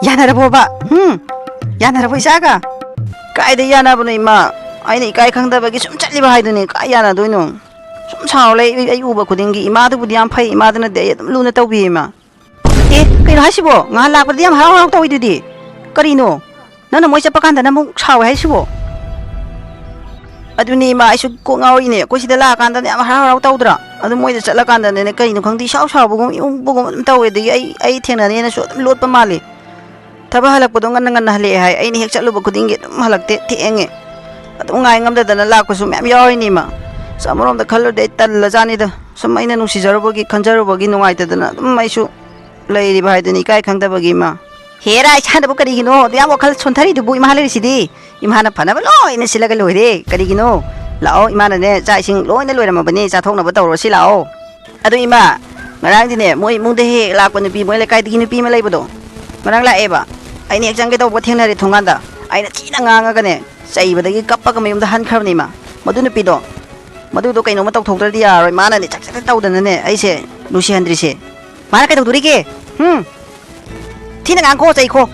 ꯌꯥꯅꯔꯕꯣꯕ? ꯍꯨꯝ? ꯌꯥꯅꯔꯕꯣ ꯏꯆꯥꯒ? ꯀꯥꯏꯗ ꯌꯥꯅꯕꯅꯣ ꯏꯃꯥ? ꯑꯩꯅ ꯏꯀꯥꯏ ꯈꯪꯗꯕꯒꯤ ꯁꯨꯝ ꯆꯠꯂꯤꯕ ꯍꯥꯏꯗꯨꯅꯤ꯫ ꯀꯥꯏ ꯌꯥꯅꯗꯣꯏꯅꯣ? ꯁꯨꯝ ꯁꯥꯎꯔ ꯂꯩ꯫ ꯑꯩ, ꯑꯩ ꯎꯕ ꯈꯨꯗꯤꯡꯒꯤ ꯏꯃꯥꯗꯨꯕꯨꯗꯤ ꯌꯥꯝ ꯐꯩ, ꯏꯃꯥꯗꯨꯅꯗꯤ ꯑꯩ ꯑꯗꯨꯝ ꯂꯨꯅ ꯇꯧꯕꯤꯌꯦ ꯏꯃꯥ꯫ ꯑꯦ, ꯀꯩꯅꯣ ꯍꯥꯏꯁꯤꯕꯣ? ꯉꯍꯥꯟ ꯂꯥꯛꯄꯗꯗꯤ ꯌꯥꯝ ꯍꯔꯥꯎ ꯍꯔꯥꯎ ꯇꯧꯋꯤꯗꯨꯗꯤ꯫ ꯀꯔꯤꯅꯣ? ꯅꯪꯅ ꯃꯣꯏ ꯆꯠꯄ ꯀꯥꯟꯗꯅ ꯑꯃꯨꯛ ꯁꯥꯎꯋꯦ ꯍꯥꯏꯁꯤꯕꯣ? ꯑꯗꯨꯅꯤ ꯏꯃꯥ, ꯑꯩꯁꯨ ꯀꯣꯛ ꯉꯥꯎꯔꯤꯅꯦ꯫ ꯑꯩꯈꯣꯏ ꯁꯤꯗ ꯂꯥꯛꯑꯀꯥꯟꯗꯅꯦ ꯌꯥꯝ ꯍꯔꯥꯎ ꯍꯔꯥꯎ ꯇꯧꯗ꯭ꯔꯥ? ꯑꯗꯨ ꯃꯣꯏꯗ ꯆꯠꯂꯀꯥꯟꯗꯅꯦ ꯀꯩꯅꯣ ꯈꯪꯗꯦ, ꯏꯁꯥꯎ ꯁꯥꯎꯕꯒꯨꯝ, ꯏꯃꯨꯡ ꯄꯨꯕꯒꯨꯝ ꯑꯗꯨꯝ ꯇꯧꯋꯦ꯫ ꯑꯗꯒꯤ ꯑꯩ, ꯑꯩ ꯊꯦꯡꯅꯅꯦꯅꯁꯨ ꯑꯗꯨꯝ ꯂꯣꯠꯄ ꯃꯥꯜꯂꯤ꯫ ꯊꯕꯛ ꯍꯜꯂꯛꯄꯗꯣ ꯉꯟꯅ ꯉꯟꯅ ꯍꯜꯂꯛꯑꯦ ꯍꯥꯏ꯫ ꯑꯩꯅ ꯍꯦꯛ ꯆꯠꯂꯨꯕ ꯈꯨꯗꯤꯡꯒꯤ ꯑꯗꯨꯝ ꯍꯜꯂꯛꯇꯦ, ꯊꯦꯡꯉꯦ꯫ ꯑꯗꯨꯝ ꯉꯥꯏ ꯉꯝꯗꯗꯅ ꯂꯥꯛꯄꯁꯨ ꯃꯌꯥꯝ ꯌꯥꯎꯔꯤꯅꯤ ꯏꯃꯥ꯫ ꯑꯁ, ꯑꯃꯔꯣꯝꯗ ꯈꯜꯂꯨꯔꯗꯤ ꯑꯩ ꯇꯜꯂꯖꯥꯠꯅꯤꯗ꯫ ꯁꯨꯝ ꯑꯩꯅ ꯅꯨꯡꯁꯤꯖꯔꯨꯕꯒꯤ, ꯈꯟꯖꯔꯨꯕꯒꯤ ꯅꯨꯡꯉꯥꯏꯇꯗꯅ ꯑꯗꯨꯝ ꯑꯩꯁꯨ ꯂꯩꯔꯤꯕ ꯍꯥꯏꯗꯨꯅꯤ, ꯏꯀꯥꯏ ꯈꯪꯗꯕꯒꯤ ꯏꯃꯥ꯫ ꯍꯦꯔꯥ, ꯏꯁꯥꯅꯕꯨ ꯀꯔꯤꯒꯤꯅꯣ ꯑꯗꯨ ꯌꯥꯝ ꯋꯥꯈꯜ ꯁꯣꯟꯊꯔꯤꯗꯨꯕꯨ? ꯏꯃꯥ ꯂꯩꯔꯤꯁꯤꯗꯤ꯫ ꯏꯃꯥꯅ ꯐꯅꯕ ꯂꯣꯏꯅ ꯁꯤꯜꯂꯒ ꯂꯣꯏꯔꯦ꯫ ꯀꯔꯤꯒꯤꯅꯣ? ꯂꯥꯛꯑꯣ, ꯏꯃꯥꯅꯅꯦ ꯆꯥꯛ ꯏꯁꯤꯡ ꯂꯣꯏꯅ ꯂꯣꯏꯔꯝꯃꯕꯅꯤ, ꯆꯥꯊꯣꯛꯅꯕ ꯇꯧꯔꯣ꯫ ꯁꯤ ꯂꯥꯛꯑꯣ꯫ ꯑꯗꯨ ꯏꯃꯥ, ꯉꯔꯥꯡꯗꯤꯅꯦ ꯃꯣꯏ ꯏꯃꯨꯡꯗ ꯍꯦꯛ ꯍꯦꯛ ꯂꯥꯛꯄ ꯅꯨꯄꯤ, ꯃꯣꯏ ꯂꯩꯀꯥꯏꯗꯒꯤ ꯅꯨꯄꯤ ꯑꯃ ꯂꯩꯕꯗꯣ, ꯉꯔꯥꯡ ꯂꯥꯛꯑꯦꯕ꯫ ꯑꯩꯅ ꯍꯦꯛ ꯆꯪꯒꯦ ꯇꯧꯕ ꯊꯦꯡꯅꯔꯦ ꯊꯣꯡꯒꯥꯟꯗ꯫ ꯑꯩꯅ ꯊꯤꯅ ꯉꯥꯡꯉꯒꯅꯦ ꯆꯩꯕꯗꯒꯤ ꯀꯞꯄꯒ ꯃꯌꯨꯝꯗ ꯍꯟꯈ꯭ꯔꯕꯅꯦ ꯏꯃꯥ꯫ ꯃꯗꯨ ꯅꯨꯄꯤꯗꯣ, ꯃꯗꯨꯗꯣ ꯀꯩꯅꯣꯝꯃ ꯇꯧꯊꯣꯛꯇ꯭ꯔꯗꯤ ꯌꯥꯔꯔꯣꯏ꯫ ꯃꯥꯅꯅꯦ ꯆꯥꯛ ꯆꯥꯛ ꯇꯧꯗꯅꯅꯦ ꯑꯩꯁꯦ ꯅꯨꯡꯁꯤꯍꯟꯗ꯭ꯔꯤꯁꯦ꯫ ꯃꯥꯅ ꯀꯩꯗꯧꯗꯣꯔꯤꯒꯦ? ꯍꯨꯝ? ꯊꯤꯅ ꯉꯥꯡꯈꯣ, ꯆꯩꯈꯣ꯫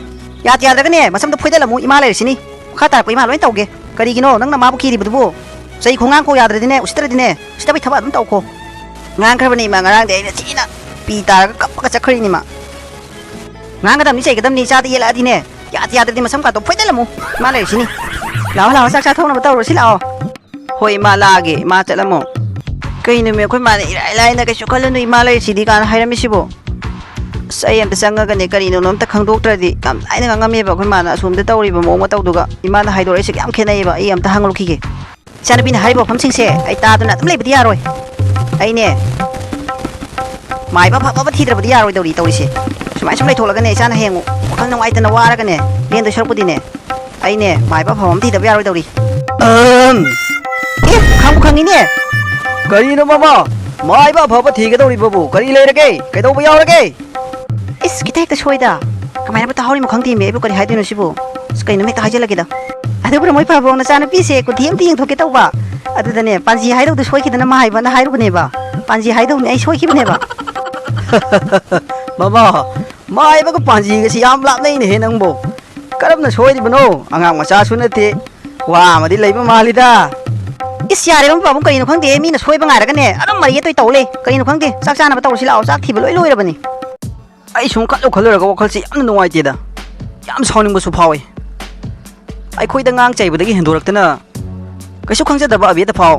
ꯌꯥꯗ ꯌꯥꯗ꯭ꯔꯒꯅꯦ ꯃꯁꯝꯗꯣ ꯐꯣꯏꯗꯠꯂꯝꯃꯨ, ꯏꯃꯥ ꯂꯩꯔꯤꯁꯤꯅꯤ꯫ ꯃꯈꯥ ꯇꯥꯔꯛꯄ ꯏꯃꯥ ꯂꯣꯏ ꯇꯧꯒꯦ꯫ ꯀꯔꯤꯒꯤꯅꯣ ꯅꯪꯅ ꯃꯥꯕꯨ ꯀꯤꯔꯤꯕꯗꯨꯕꯨ? ꯆꯩꯈꯣ, ꯉꯥꯡꯈꯣ, ꯌꯥꯗ꯭ꯔꯗꯤꯅꯦ, ꯎꯁꯤꯠꯇ꯭ꯔꯗꯤꯅꯦ, ꯎꯁꯤꯠꯇꯕꯩ ꯊꯕꯛ ꯑꯗꯨꯝ ꯇꯧꯈꯣ꯫ ꯉꯥꯡꯈ꯭ꯔꯕꯅꯦ ꯏꯃꯥ, ꯉꯔꯥꯡꯗꯤ ꯑꯩꯅ ꯊꯤꯅ ꯄꯤ ꯇꯥꯔꯒ ꯀꯞꯄꯒ ꯆꯠꯈ꯭ꯔꯤꯅꯤ ꯏꯃꯥ꯫ ꯉꯥꯡꯒꯗꯕꯅꯤ, ꯆꯩꯒꯗꯕꯅꯤ, ꯏꯆꯥꯗ ꯌꯦꯜꯂꯛꯑꯗꯤꯅꯦ꯫ ꯌꯥꯗ ꯌꯥꯗ꯭ꯔꯗꯤ ꯃꯁꯝ ꯀꯥꯇꯣ ꯐꯣꯏꯗꯠꯂꯝꯃꯨ꯫ ꯏꯃꯥ ꯂꯩꯔꯤꯁꯤꯅꯤ꯫ ꯂꯥꯛꯑꯣ, ꯂꯥꯛꯑꯣ, ꯆꯥꯛ ꯆꯥꯊꯣꯛꯅꯕ ꯇꯧꯔꯣ꯫ ꯁꯤ ꯂꯥꯛꯑꯣ꯫ ꯍꯣꯏ ꯏꯃꯥ, ꯂꯥꯛꯑꯒꯦ꯫ ꯏꯃꯥ ꯆꯠꯂꯝꯃꯣ꯫ ꯀꯩꯅꯣꯃꯤ, ꯑꯩꯈꯣꯏ ꯃꯥꯅ ꯏꯔꯥꯏ ꯂꯥꯏꯅ "ꯀꯩꯁꯨ ꯈꯜꯂꯨꯅꯨ, ꯏꯃꯥ ꯂꯩꯔꯤꯁꯤꯗꯤ" ꯀꯥꯏꯅ ꯍꯥꯏꯔꯝꯃꯤꯁꯤꯕꯣ? ꯑꯁ, ꯑꯩ ꯑꯝꯇ ꯆꯪꯉꯒꯅꯦ ꯀꯔꯤꯅꯣ ꯑꯝꯇ ꯈꯪꯗꯣꯛꯇ꯭ꯔꯗꯤ꯫ ꯌꯥꯝ ꯂꯥꯏꯅ ꯉꯥꯡꯉꯝꯃꯦꯕ ꯑꯩꯈꯣꯏ ꯃꯥꯅ꯫ ꯑꯁꯣꯝꯗ ꯇꯧꯔꯤꯕ ꯃꯑꯣꯡ ꯃꯇꯧꯗꯨꯒ ꯏꯃꯥꯅ ꯍꯥꯏꯗꯣꯔꯛꯏꯁꯤꯒ ꯌꯥꯝ ꯈꯦꯠꯅꯩꯌꯦꯕ꯫ ꯑꯩ ꯑꯝꯇ ꯍꯪꯉꯨꯈꯤꯒꯦ꯫ ꯏꯆꯥꯅꯨꯄꯤꯅ ꯍꯥꯏꯔꯤꯕ ꯋꯥꯐꯝꯁꯤꯡꯁꯦ ꯑꯩ ꯇꯥꯗꯅ ꯑꯗꯨꯝ ꯂꯩꯕꯗꯤ ꯌꯥꯔꯣꯏ꯫ ꯑꯩꯅꯦ ꯃꯥꯏꯕ ꯑꯐꯕ ꯑꯃ ꯊꯤꯗ꯭ꯔꯕꯗꯤ ꯌꯥꯔꯣꯏꯗꯧꯔꯤ ꯇꯧꯔꯤꯁꯦ꯫ ꯁꯨꯃꯥꯏ ꯁꯨꯝ ꯂꯩꯊꯣꯛꯂꯒꯅꯦ ꯏꯆꯥꯅ ꯍꯌꯦꯡ ꯋꯥꯈꯜ ꯅꯨꯡꯉꯥꯏꯇꯅ ꯋꯥꯔꯒꯅꯦ ꯂꯦꯟꯗꯣꯏ ꯁꯔꯨꯛꯄꯨꯗꯤꯅꯦ, ꯑꯩꯅꯦ ꯃꯥꯏꯕ ꯑꯐꯕ ꯑꯃ ꯊꯤꯗꯕ ꯌꯥꯔꯣꯏꯗꯧꯔꯤ꯫ ꯑꯍꯝ꯫ ꯑꯦ, ꯈꯪꯕꯨ ꯈꯪꯉꯤꯅꯦ꯫ ꯀꯔꯤꯅꯣ ꯃꯃꯥ? ꯃꯥꯏꯕ ꯑꯐꯕ ꯊꯤꯒꯗꯧꯔꯤꯕꯕꯨ ꯀꯔꯤ ꯂꯩꯔꯒꯦ? ꯀꯩꯗꯧꯕ ꯌꯥꯎꯔꯒꯦ? ꯏꯁ, ꯈꯤꯇ ꯍꯦꯛꯇ ꯁꯣꯏꯗ꯫ ꯀꯃꯥꯏꯅꯕꯨ ꯇꯥꯍꯧꯔꯤꯃꯣ ꯈꯪꯗꯦꯃꯤ, ꯑꯩꯕꯨ ꯀꯔꯤ ꯍꯥꯏꯗꯣꯏꯅꯣ ꯁꯤꯕꯨ? ꯑꯁ, ꯀꯩꯅꯣꯝ ꯍꯦꯛꯇ ꯍꯥꯏꯖꯤꯜꯂꯒꯦꯗ꯫ ꯑꯗꯨꯕꯨ ꯃꯣꯏ ꯐꯥꯕꯣꯛ ꯅꯆꯥꯅꯨꯄꯤꯁꯦ ꯀꯨꯊꯤ ꯑꯝꯇ ꯌꯦꯡꯊꯣꯛꯀꯦ ꯇꯧꯕ꯫ ꯑꯗꯨꯗꯅꯦ, ꯄꯥꯟꯖꯤ ꯍꯥꯏꯗꯧꯗꯣ ꯁꯣꯏꯈꯤꯗꯅ ꯃꯥꯏꯕꯅ ꯍꯥꯏꯔꯨꯕꯅꯦꯕ꯫ ꯄꯥꯟꯖꯤ ꯍꯥꯏꯗꯧꯅꯦ, ꯑꯩ ꯁꯣꯏꯈꯤꯕꯅꯦꯕ꯫ ꯃꯃꯥ, ꯃꯥꯏꯕꯒ ꯄꯥꯟꯖꯤꯒꯁꯤ ꯌꯥꯝ ꯂꯥꯞꯅꯩꯅꯦꯍꯦ ꯅꯪꯕꯣ꯫ ꯀꯔꯝꯅ ꯁꯣꯏꯔꯤꯕꯅꯣ? ꯑꯉꯥꯡ ꯃꯆꯥꯁꯨ ꯅꯠꯇꯦ꯫ ꯋꯥ ꯑꯃꯗꯤ ꯂꯩꯕ ꯃꯥꯜꯂꯤꯗ꯫ ꯏꯁ, ꯌꯥꯔꯦꯕ, ꯃꯣꯏ ꯄꯥꯕꯨꯡ, ꯀꯔꯤꯅꯣ ꯈꯪꯗꯦ, ꯃꯤꯅ ꯁꯣꯏꯕ ꯉꯥꯏꯔꯒꯅꯦ ꯑꯗꯨꯝ ꯃꯔꯩ ꯌꯦꯠꯇꯣꯏ ꯇꯧ ꯂꯩ꯫ ꯀꯔꯤꯅꯣ ꯈꯪꯗꯦ, ꯆꯥꯛ ꯆꯥꯅꯕ ꯇꯧꯔꯁꯤ ꯂꯥꯛꯑꯣ, ꯆꯥꯛ ꯊꯤꯕ ꯂꯣꯏ ꯂꯣꯏꯔꯕꯅꯤ꯫ ꯑꯩ ꯁꯨꯝ ꯈꯜꯂꯨ ꯈꯜꯂꯨꯔꯒ ꯋꯥꯈꯜꯁꯦ ꯌꯥꯝꯅ ꯅꯨꯡꯉꯥꯏꯇꯦꯗ, ꯌꯥꯝ ꯁꯥꯎꯅꯤꯡꯕꯁꯨ ꯐꯥꯎꯏ꯫ ꯑꯩꯈꯣꯏꯗ ꯉꯥꯡ ꯆꯩꯕꯗꯒꯤ ꯍꯦꯟꯗꯣꯔꯛꯇꯅ ꯀꯩꯁꯨ ꯈꯪꯖꯗꯕ ꯑꯕꯦꯗ ꯐꯥꯎ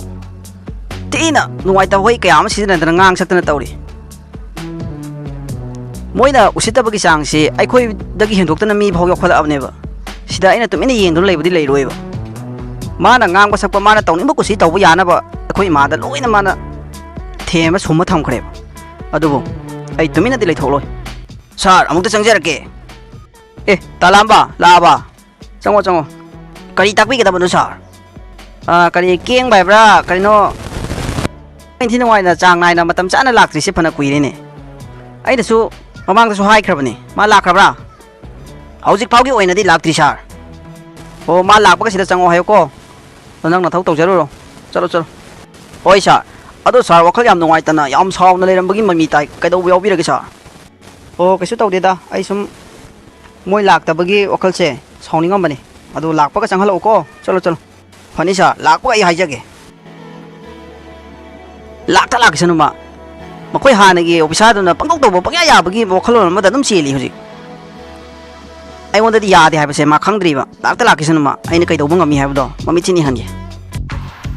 ꯊꯤꯅ ꯅꯨꯡꯉꯥꯏꯇꯕ ꯋꯥꯍꯩ ꯀꯌꯥ ꯑꯃ ꯁꯤꯖꯤꯟꯅꯗꯅ ꯉꯥꯡ ꯁꯛꯇꯅ ꯇꯧꯔꯤ꯫ ꯃꯣꯏꯅ ꯎꯁꯤꯠꯇꯕꯒꯤ ꯆꯥꯡꯁꯤ ꯑꯩꯈꯣꯏꯗꯒꯤ ꯍꯦꯟꯗꯣꯛꯇꯅ ꯃꯤ ꯐꯥꯎ ꯌꯧꯈꯠꯂꯛꯑꯕꯅꯦꯕ꯫ ꯁꯤꯗ ꯑꯩꯅ ꯇꯨꯃꯤꯟꯅ ꯌꯦꯡꯗꯨꯅ ꯂꯩꯕꯗꯤ ꯂꯩꯔꯣꯏꯕ꯫ ꯃꯥꯅ ꯉꯥꯡꯕ ꯁꯛꯄ, ꯃꯥꯅ ꯇꯧꯅꯤꯡꯕ ꯀꯨꯁꯤ ꯇꯧꯕ ꯌꯥꯅꯕ ꯑꯩꯈꯣꯏ ꯏꯃꯥꯗ ꯂꯣꯏꯅ ꯃꯥꯅ ꯊꯦꯝꯃ ꯁꯨꯝꯃ ꯊꯝꯈ꯭ꯔꯦꯕ꯫ ꯑꯗꯨꯕꯨ ꯑꯩ ꯇꯨꯃꯤꯟꯅꯗꯤ ꯂꯩꯊꯣꯛꯂꯣꯏ꯫ ꯁꯥꯔ, ꯑꯃꯨꯛꯇ ꯆꯪꯖꯔꯛꯀꯦ꯫ ꯑꯦ, ꯇꯥꯂꯥꯝꯕ, ꯂꯥꯛꯑꯕ? ꯆꯪꯉꯣ, ꯆꯪꯉꯣ꯫ ꯀꯔꯤ ꯇꯥꯛꯄꯤꯒꯗꯕꯅꯣ, ꯁꯥꯔ? ꯑ, ꯀꯔꯤ ꯀꯦꯡꯕ ꯍꯥꯏꯕ꯭ꯔꯥ? ꯀꯔꯤꯅꯣ? ꯏꯟꯊꯤ ꯅꯨꯡꯉꯥꯏꯅ, ꯆꯥꯡ ꯅꯥꯏꯅ, ꯃꯇꯝ ꯆꯥꯅ ꯂꯥꯛꯇ꯭ꯔꯤꯁꯦ ꯐꯅ ꯀꯨꯏꯔꯦꯅꯦ꯫ ꯑꯩꯅꯁꯨ ꯃꯃꯥꯡꯗꯁꯨ ꯍꯥꯏꯈ꯭ꯔꯕꯅꯦ꯫ ꯃꯥ ꯂꯥꯛꯈ꯭ꯔꯕ꯭ꯔꯥ? ꯍꯧꯖꯤꯛ ꯐꯥꯎꯒꯤ ꯑꯣꯏꯅꯗꯤ ꯂꯥꯛꯇ꯭ꯔꯤ, ꯁꯥꯔ꯫ ꯑꯣ, ꯃꯥ ꯂꯥꯛꯄꯒ ꯁꯤꯗ ꯆꯪꯉꯣ ꯍꯥꯏꯌꯨꯀꯣ꯫ ꯑꯗꯣ ꯅꯪ ꯅꯊꯧ ꯇꯧꯖꯔꯨꯔꯣ꯫ ꯆꯠꯂꯣ, ꯆꯠꯂꯣ꯫ ꯍꯣꯏ, ꯁꯥꯔ꯫ ꯑꯗꯣ, ꯁꯥꯔ, ꯋꯥꯈꯜ ꯌꯥꯝ ꯅꯨꯡꯉꯥꯏꯇꯅ, ꯌꯥꯝ ꯁꯥꯎꯅ ꯂꯩꯔꯝꯕꯒꯤ ꯃꯃꯤ ꯇꯥꯏ꯫ ꯀꯩꯗꯧꯕ ꯌꯥꯎꯕꯤꯔꯒꯦ, ꯁꯥꯔ? ꯑꯣ, ꯀꯩꯁꯨ ꯇꯧꯗꯦꯗ꯫ ꯑꯩ ꯁꯨꯝ ꯃꯣꯏ ꯂꯥꯛꯇꯕꯒꯤ ꯋꯥꯈꯜꯁꯦ ꯁꯥꯎꯅꯤꯡꯉꯝꯕꯅꯤ꯫ ꯑꯗꯨ ꯂꯥꯛꯄꯒ ꯆꯪꯍꯜꯂꯛꯎꯀꯣ꯫ ꯆꯠꯂꯣ, ꯆꯠꯂꯣ꯫ ꯐꯅꯤ, ꯁꯥꯔ꯫ ꯂꯥꯛꯄꯒ ꯑꯩ ꯍꯥꯏꯖꯒꯦ꯫ ꯂꯥꯛꯇ ꯂꯥꯛꯈꯤꯁꯅꯨ ꯃꯥ꯫ ꯃꯈꯣꯏ ꯍꯥꯟꯅꯒꯤ ꯑꯣꯐꯤꯁꯥꯔꯗꯨꯅ ꯄꯪꯇꯧ ꯇꯧꯕ, ꯄꯪꯌꯥ ꯌꯥꯕꯒꯤ ꯋꯥꯈꯜꯂꯣꯟ ꯑꯃꯗ ꯑꯗꯨꯝ ꯆꯦꯜꯂꯤ ꯍꯧꯖꯤꯛ꯫ ꯑꯩꯉꯣꯟꯗꯗꯤ ꯌꯥꯗꯦ ꯍꯥꯏꯕꯁꯦ ꯃꯥ ꯈꯪꯗ꯭ꯔꯤꯕ꯫ ꯂꯥꯛꯇ ꯂꯥꯛꯈꯤꯁꯅꯨ ꯃꯥ꯫ ꯑꯩꯅ ꯀꯩꯗꯧꯕ ꯉꯝꯃꯤ ꯍꯥꯏꯕꯗꯣ ꯃꯃꯤꯠꯁꯤꯅ ꯌꯦꯡꯍꯟꯒꯦ꯫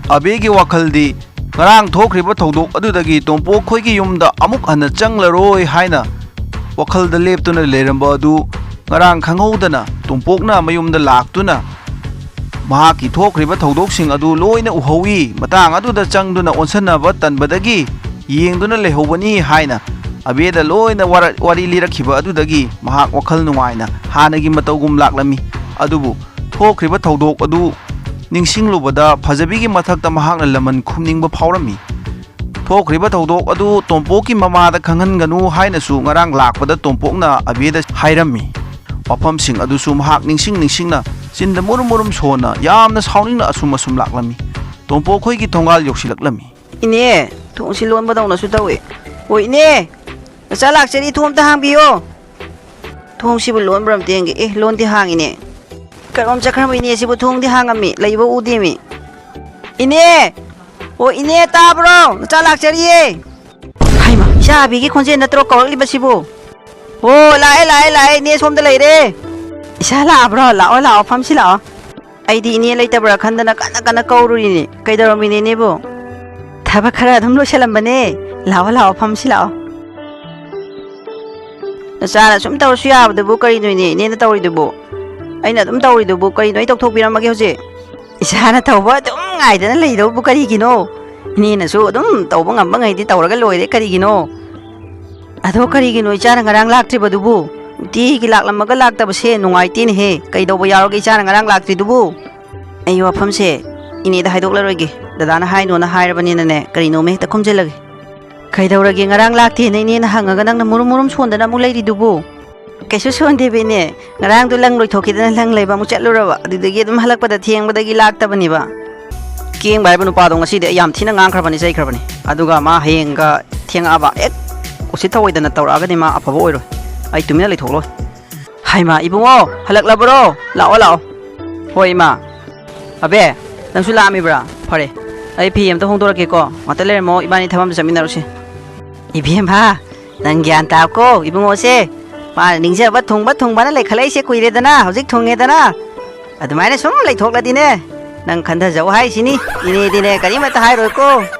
ꯑꯕꯦꯒꯤ ꯋꯥꯈꯜꯗꯤ ꯉꯔꯥꯡ ꯊꯣꯛꯈ꯭ꯔꯤꯕ ꯊꯧꯗꯣꯛ ꯑꯗꯨꯗꯒꯤ ꯇꯣꯝꯄꯣꯛ ꯈꯣꯏꯒꯤ ꯌꯨꯝꯗ ꯑꯃꯨꯛ ꯍꯟꯅ ꯆꯪꯂꯔꯣꯏ ꯍꯥꯏꯅ ꯋꯥꯈꯜꯗ ꯂꯦꯞꯇꯨꯅ ꯂꯩꯔꯝꯕ ꯑꯗꯨ ꯉꯔꯥꯡ ꯈꯪꯍꯧꯗꯅ ꯇꯣꯝꯄꯣꯛꯅ ꯃꯌꯨꯝꯗ ꯂꯥꯛꯇꯨꯅ ꯃꯍꯥꯛꯀꯤ ꯊꯣꯛꯈ꯭ꯔꯤꯕ ꯊꯧꯗꯣꯛꯁꯤꯡ ꯑꯗꯨ ꯂꯣꯏꯅ ꯎꯍꯧꯏ꯫ ꯃꯇꯥꯡ ꯑꯗꯨꯗ ꯆꯪꯗꯨꯅ ꯑꯣꯟꯁꯟꯅꯕ ꯇꯟꯕꯗꯒꯤ ꯌꯦꯡꯗꯨꯅ ꯂꯩꯍꯧꯕꯅꯤ ꯍꯥꯏꯅ ꯑꯕꯦꯗ ꯂꯣꯏꯅ ꯋꯥꯔ-, ꯋꯥꯔꯤ ꯂꯤꯔꯛꯈꯤꯕ ꯑꯗꯨꯗꯒꯤ ꯃꯍꯥꯛ ꯋꯥꯈꯜ ꯅꯨꯡꯉꯥꯏꯅ ꯍꯥꯟꯅꯒꯤ ꯃꯇꯧꯒꯨꯝ ꯂꯥꯛꯂꯝꯃꯤ꯫ ꯑꯗꯨꯕꯨ ꯊꯣꯛꯈ꯭ꯔꯤꯕ ꯊꯧꯗꯣꯛ ꯑꯗꯨ ꯅꯤꯡꯁꯤꯡꯂꯨꯕꯗ ꯐꯖꯕꯤꯒꯤ ꯃꯊꯛꯇ ꯃꯍꯥꯛꯅ ꯂꯃꯟ ꯈꯨꯝꯅꯤꯡꯕ ꯐꯥꯎꯔꯝꯃꯤ꯫ ꯊꯣꯛꯈ꯭ꯔꯤꯕ ꯊꯧꯗꯣꯛ ꯑꯗꯨ ꯇꯣꯝꯄꯣꯛꯀꯤ ꯃꯃꯥꯗ ꯈꯪꯍꯟꯒꯅꯨ ꯍꯥꯏꯅꯁꯨ ꯉꯔꯥꯡ ꯂꯥꯛꯄꯗ ꯇꯣꯝꯄꯣꯛꯅ ꯑꯕꯦꯗ ꯍꯥꯏꯔꯝꯃꯤ꯫ ꯋꯥꯐꯝꯁꯤꯡ ꯑꯗꯨꯁꯨ ꯃꯍꯥꯛ ꯅꯤꯡꯁꯤꯡ ꯅꯤꯡꯁꯤꯡꯅ ꯆꯤꯟꯗ ꯃꯨꯔꯨꯝ ꯃꯨꯔꯨꯝ ꯁꯣꯟꯅ ꯌꯥꯝꯅ ꯁꯥꯎꯅꯤꯡꯅ ꯑꯁꯨꯝ ꯑꯁꯨꯝ ꯂꯥꯛꯂꯝꯃꯤ꯫ ꯇꯣꯝꯄꯣꯛ ꯈꯣꯏꯒꯤ ꯊꯣꯡꯒꯥꯜ ꯌꯧꯁꯤꯜꯂꯛꯂꯝꯃꯤ꯫ ꯏꯅꯦ, ꯊꯣꯡꯁꯤ ꯂꯣꯟꯕꯗꯧꯅꯁꯨ ꯇꯧꯏ꯫ ꯑꯣ, ꯏꯅꯦ, ꯅꯆꯥ ꯂꯥꯛꯆꯔꯤ, ꯊꯣꯡ ꯑꯝꯇ ꯍꯥꯡꯕꯤꯌꯣ꯫ ꯊꯣꯡꯁꯤꯕꯨ ꯂꯣꯟꯕ꯭ꯔꯥ ꯑꯝꯇ ꯌꯦꯡꯒꯦ꯫ ꯑꯦ, ꯂꯣꯟꯗꯤ ꯍꯥꯡꯉꯤꯅꯦ꯫ ꯀꯔꯣꯝ ꯆꯠꯈ꯭ꯔꯕ ꯏꯅꯦꯁꯤꯕꯨ? ꯊꯣꯡꯗꯤ ꯍꯥꯡꯉꯝꯃꯤ, ꯂꯩꯕ ꯎꯗꯦꯃꯤ꯫ ꯏꯅꯦ! ꯑꯣ, ꯏꯅꯦ, ꯇꯥꯕ꯭ꯔꯣ? ꯅꯆꯥ ꯂꯥꯛꯆꯔꯤꯌꯦ꯫ ꯍꯩꯃꯥ, ꯏꯆꯥ ꯑꯕꯤꯒꯤ ꯈꯣꯟꯖꯦꯜ ꯅꯠꯇ꯭ꯔꯣ ꯀꯧꯔꯛꯂꯤꯕꯁꯤꯕꯨ? ꯑꯣ, ꯂꯥꯛꯑꯦ, ꯂꯥꯛꯑꯦ, ꯂꯥꯛꯑꯦ, ꯏꯅꯦ ꯁꯣꯝꯗ ꯂꯩꯔꯦ꯫ ꯏꯆꯥ ꯂꯥꯛꯑꯕ꯭ꯔꯣ? ꯂꯥꯛꯑꯣ, ꯂꯥꯛꯑꯣ, ꯐꯝꯁꯤ ꯂꯥꯛꯑꯣ꯫ ꯑꯩꯗꯤ ꯏꯅꯦ ꯂꯩꯇꯕ꯭ꯔꯥ ꯈꯟꯗꯅ ꯀꯟꯅ ꯀꯟꯅ ꯀꯧꯔꯨꯔꯤꯅꯤ꯫ ꯀꯩꯗꯧꯔꯝꯃꯤꯅꯦ ꯏꯅꯦꯕꯨ? ꯊꯕꯛ ꯈꯔ ꯑꯗꯨꯝ ꯂꯣꯏꯁꯜꯂꯝꯕꯅꯦ꯫ ꯂꯥꯛꯑꯣ, ꯂꯥꯛꯑꯣ, ꯐꯝꯁꯤ ꯂꯥꯛꯑꯣ꯫ ꯅꯆꯥꯅ ꯁꯨꯝ ꯇꯧꯔꯁꯨ ꯌꯥꯕꯗꯨꯕꯨ ꯀꯔꯤꯅꯣ ꯏꯅꯦ, ꯏꯅꯦꯅ ꯇꯧꯔꯤꯗꯨꯕꯨ? ꯑꯩꯅ ꯑꯗꯨꯝ ꯇꯧꯔꯤꯗꯨꯕꯨ ꯀꯔꯤꯅꯣ? ꯑꯩ ꯇꯧꯊꯣꯛꯄꯤꯔꯝꯃꯒꯦ ꯍꯧꯖꯤꯛ꯫ ꯏꯆꯥꯅ ꯇꯧꯕ ꯑꯗꯨꯝ ꯉꯥꯏꯗꯅ ꯂꯩꯗꯧꯕꯨ ꯀꯔꯤꯒꯤꯅꯣ? ꯏꯅꯦꯅꯁꯨ ꯑꯗꯨꯝ ꯇꯧꯕ ꯉꯝꯕꯉꯩꯗꯤ ꯇꯧꯔꯒ ꯂꯣꯏꯔꯦ, ꯀꯔꯤꯒꯤꯅꯣ? ꯑꯗꯣ ꯀꯔꯤꯒꯤꯅꯣ ꯏꯆꯥꯅ ꯉꯔꯥꯡ ꯂꯥꯛꯇ꯭ꯔꯤꯕꯗꯨꯕꯨ? ꯅꯨꯡꯇꯤꯒꯤ ꯂꯥꯛꯂꯝꯃꯒ ꯂꯥꯛꯇꯕꯁꯦ ꯅꯨꯡꯉꯥꯏꯇꯦꯅꯦꯍꯦ꯫ ꯀꯩꯗꯧꯕ ꯌꯥꯎꯔꯒꯦ ꯏꯆꯥꯅ ꯉꯔꯥꯡ ꯂꯥꯛꯇ꯭ꯔꯤꯗꯨꯕꯨ? ꯑꯩ ꯋꯥꯐꯝꯁꯦ ꯏꯅꯦꯗ ꯍꯥꯏꯗꯣꯛꯂꯔꯣꯏꯒꯦ꯫ ꯗꯗꯥꯅ ꯍꯥꯏꯅꯣꯅ ꯍꯥꯏꯔꯕꯅꯤꯅꯅꯦ, ꯀꯔꯤꯅꯣꯃ ꯍꯦꯛꯇ ꯈꯨꯝꯖꯤꯜꯂꯒꯦ꯫ ꯀꯩꯗꯧꯔꯒꯦ, ꯉꯔꯥꯡ ꯂꯥꯛꯇꯦꯅ ꯏꯅꯦꯅ ꯍꯪꯉꯒ ꯅꯪꯅ ꯃꯨꯔꯨꯝ ꯃꯨꯔꯨꯝ ꯁꯣꯟꯗꯅ ꯑꯃꯨꯛ ꯂꯩꯔꯤꯗꯨꯕꯨ? ꯀꯩꯁꯨ ꯁꯣꯟꯗꯦꯕ ꯏꯅꯦ, ꯉꯔꯥꯡꯗꯣ ꯂꯪ ꯂꯣꯏꯊꯣꯛꯈꯤꯗꯅ ꯂꯪ ꯂꯩꯕ ꯑꯃꯨꯛ ꯆꯠꯂꯨꯔꯕ, ꯑꯗꯨꯗꯒꯤ ꯑꯗꯨꯝ ꯍꯜꯂꯛꯄꯗ ꯊꯦꯡꯕꯗꯒꯤ ꯂꯥꯛꯇꯕꯅꯤꯕ꯫ ꯀꯦꯡꯕ ꯍꯥꯏꯕ ꯅꯨꯄꯥꯗꯣ ꯉꯁꯤꯗꯤ ꯑꯩ ꯌꯥꯝ ꯊꯤꯅ ꯉꯥꯡꯈ꯭ꯔꯕꯅꯤ, ꯆꯩꯈ꯭ꯔꯕꯅꯤ꯫ ꯑꯗꯨꯒ ꯃꯥ ꯍꯌꯦꯡꯒ ꯊꯦꯡꯉꯛꯑꯕ ꯍꯦꯛ ꯎꯁꯤꯠ ꯊꯑꯣꯏꯗꯅ ꯇꯧꯔꯛꯑꯒꯗꯤ ꯃꯥ ꯑꯐꯕ ꯑꯣꯏꯔꯣꯏ꯫ ꯑꯩ ꯇꯨꯃꯤꯟꯅ ꯂꯩꯊꯣꯛꯂꯣꯏ꯫ ꯍꯥꯏꯃ, ꯏꯕꯨꯡꯉꯣ, ꯍꯜꯂꯛꯂꯕꯔꯣ? ꯂꯥꯛꯑꯣ, ꯂꯥꯛꯑꯣ꯫ ꯍꯣꯏ, ꯏꯃꯥ꯫ ꯑꯕꯦ, ꯅꯪꯁꯨ ꯂꯥꯛꯑꯝꯃꯤꯕ꯭ꯔꯥ? ꯐꯔꯦ, ꯑꯩ ꯐꯤ ꯑꯝꯇ ꯍꯣꯡꯗꯣꯔꯛꯀꯦꯀꯣ, ꯉꯥꯛꯇ ꯂꯩꯔꯝꯃꯣ, ꯏꯕꯥꯅꯤ ꯊꯕꯛ ꯑꯝꯇ ꯆꯠꯃꯤꯟꯅꯔꯨꯁꯤ꯫ ꯏꯕꯦꯝꯃ, ꯅꯪ ꯒ꯭ꯌꯥꯟ ꯇꯥꯀꯣ, ꯏꯕꯨꯡꯉꯣꯁꯦ꯫ ꯃꯥꯅ ꯅꯤꯡꯖꯕ ꯊꯨꯡꯕ ꯊꯨꯡꯕꯅ ꯂꯩꯈꯠꯂꯛꯏꯁꯦ ꯀꯨꯏꯔꯦꯗꯅ, ꯍꯧꯖꯤꯛ ꯊꯨꯡꯉꯦꯗꯅ꯫ ꯑꯗꯨꯃꯥꯏꯅ ꯁꯨꯝ ꯂꯩꯊꯣꯛꯂꯗꯤꯅꯦ, ꯅꯪ ꯈꯟꯊꯖꯧ ꯍꯥꯏꯁꯤꯅꯤ꯫ ꯏꯅꯦꯗꯤꯅꯦ ꯀꯔꯤꯃꯠꯇ ꯍꯥꯏꯔꯣꯏꯀꯣ꯫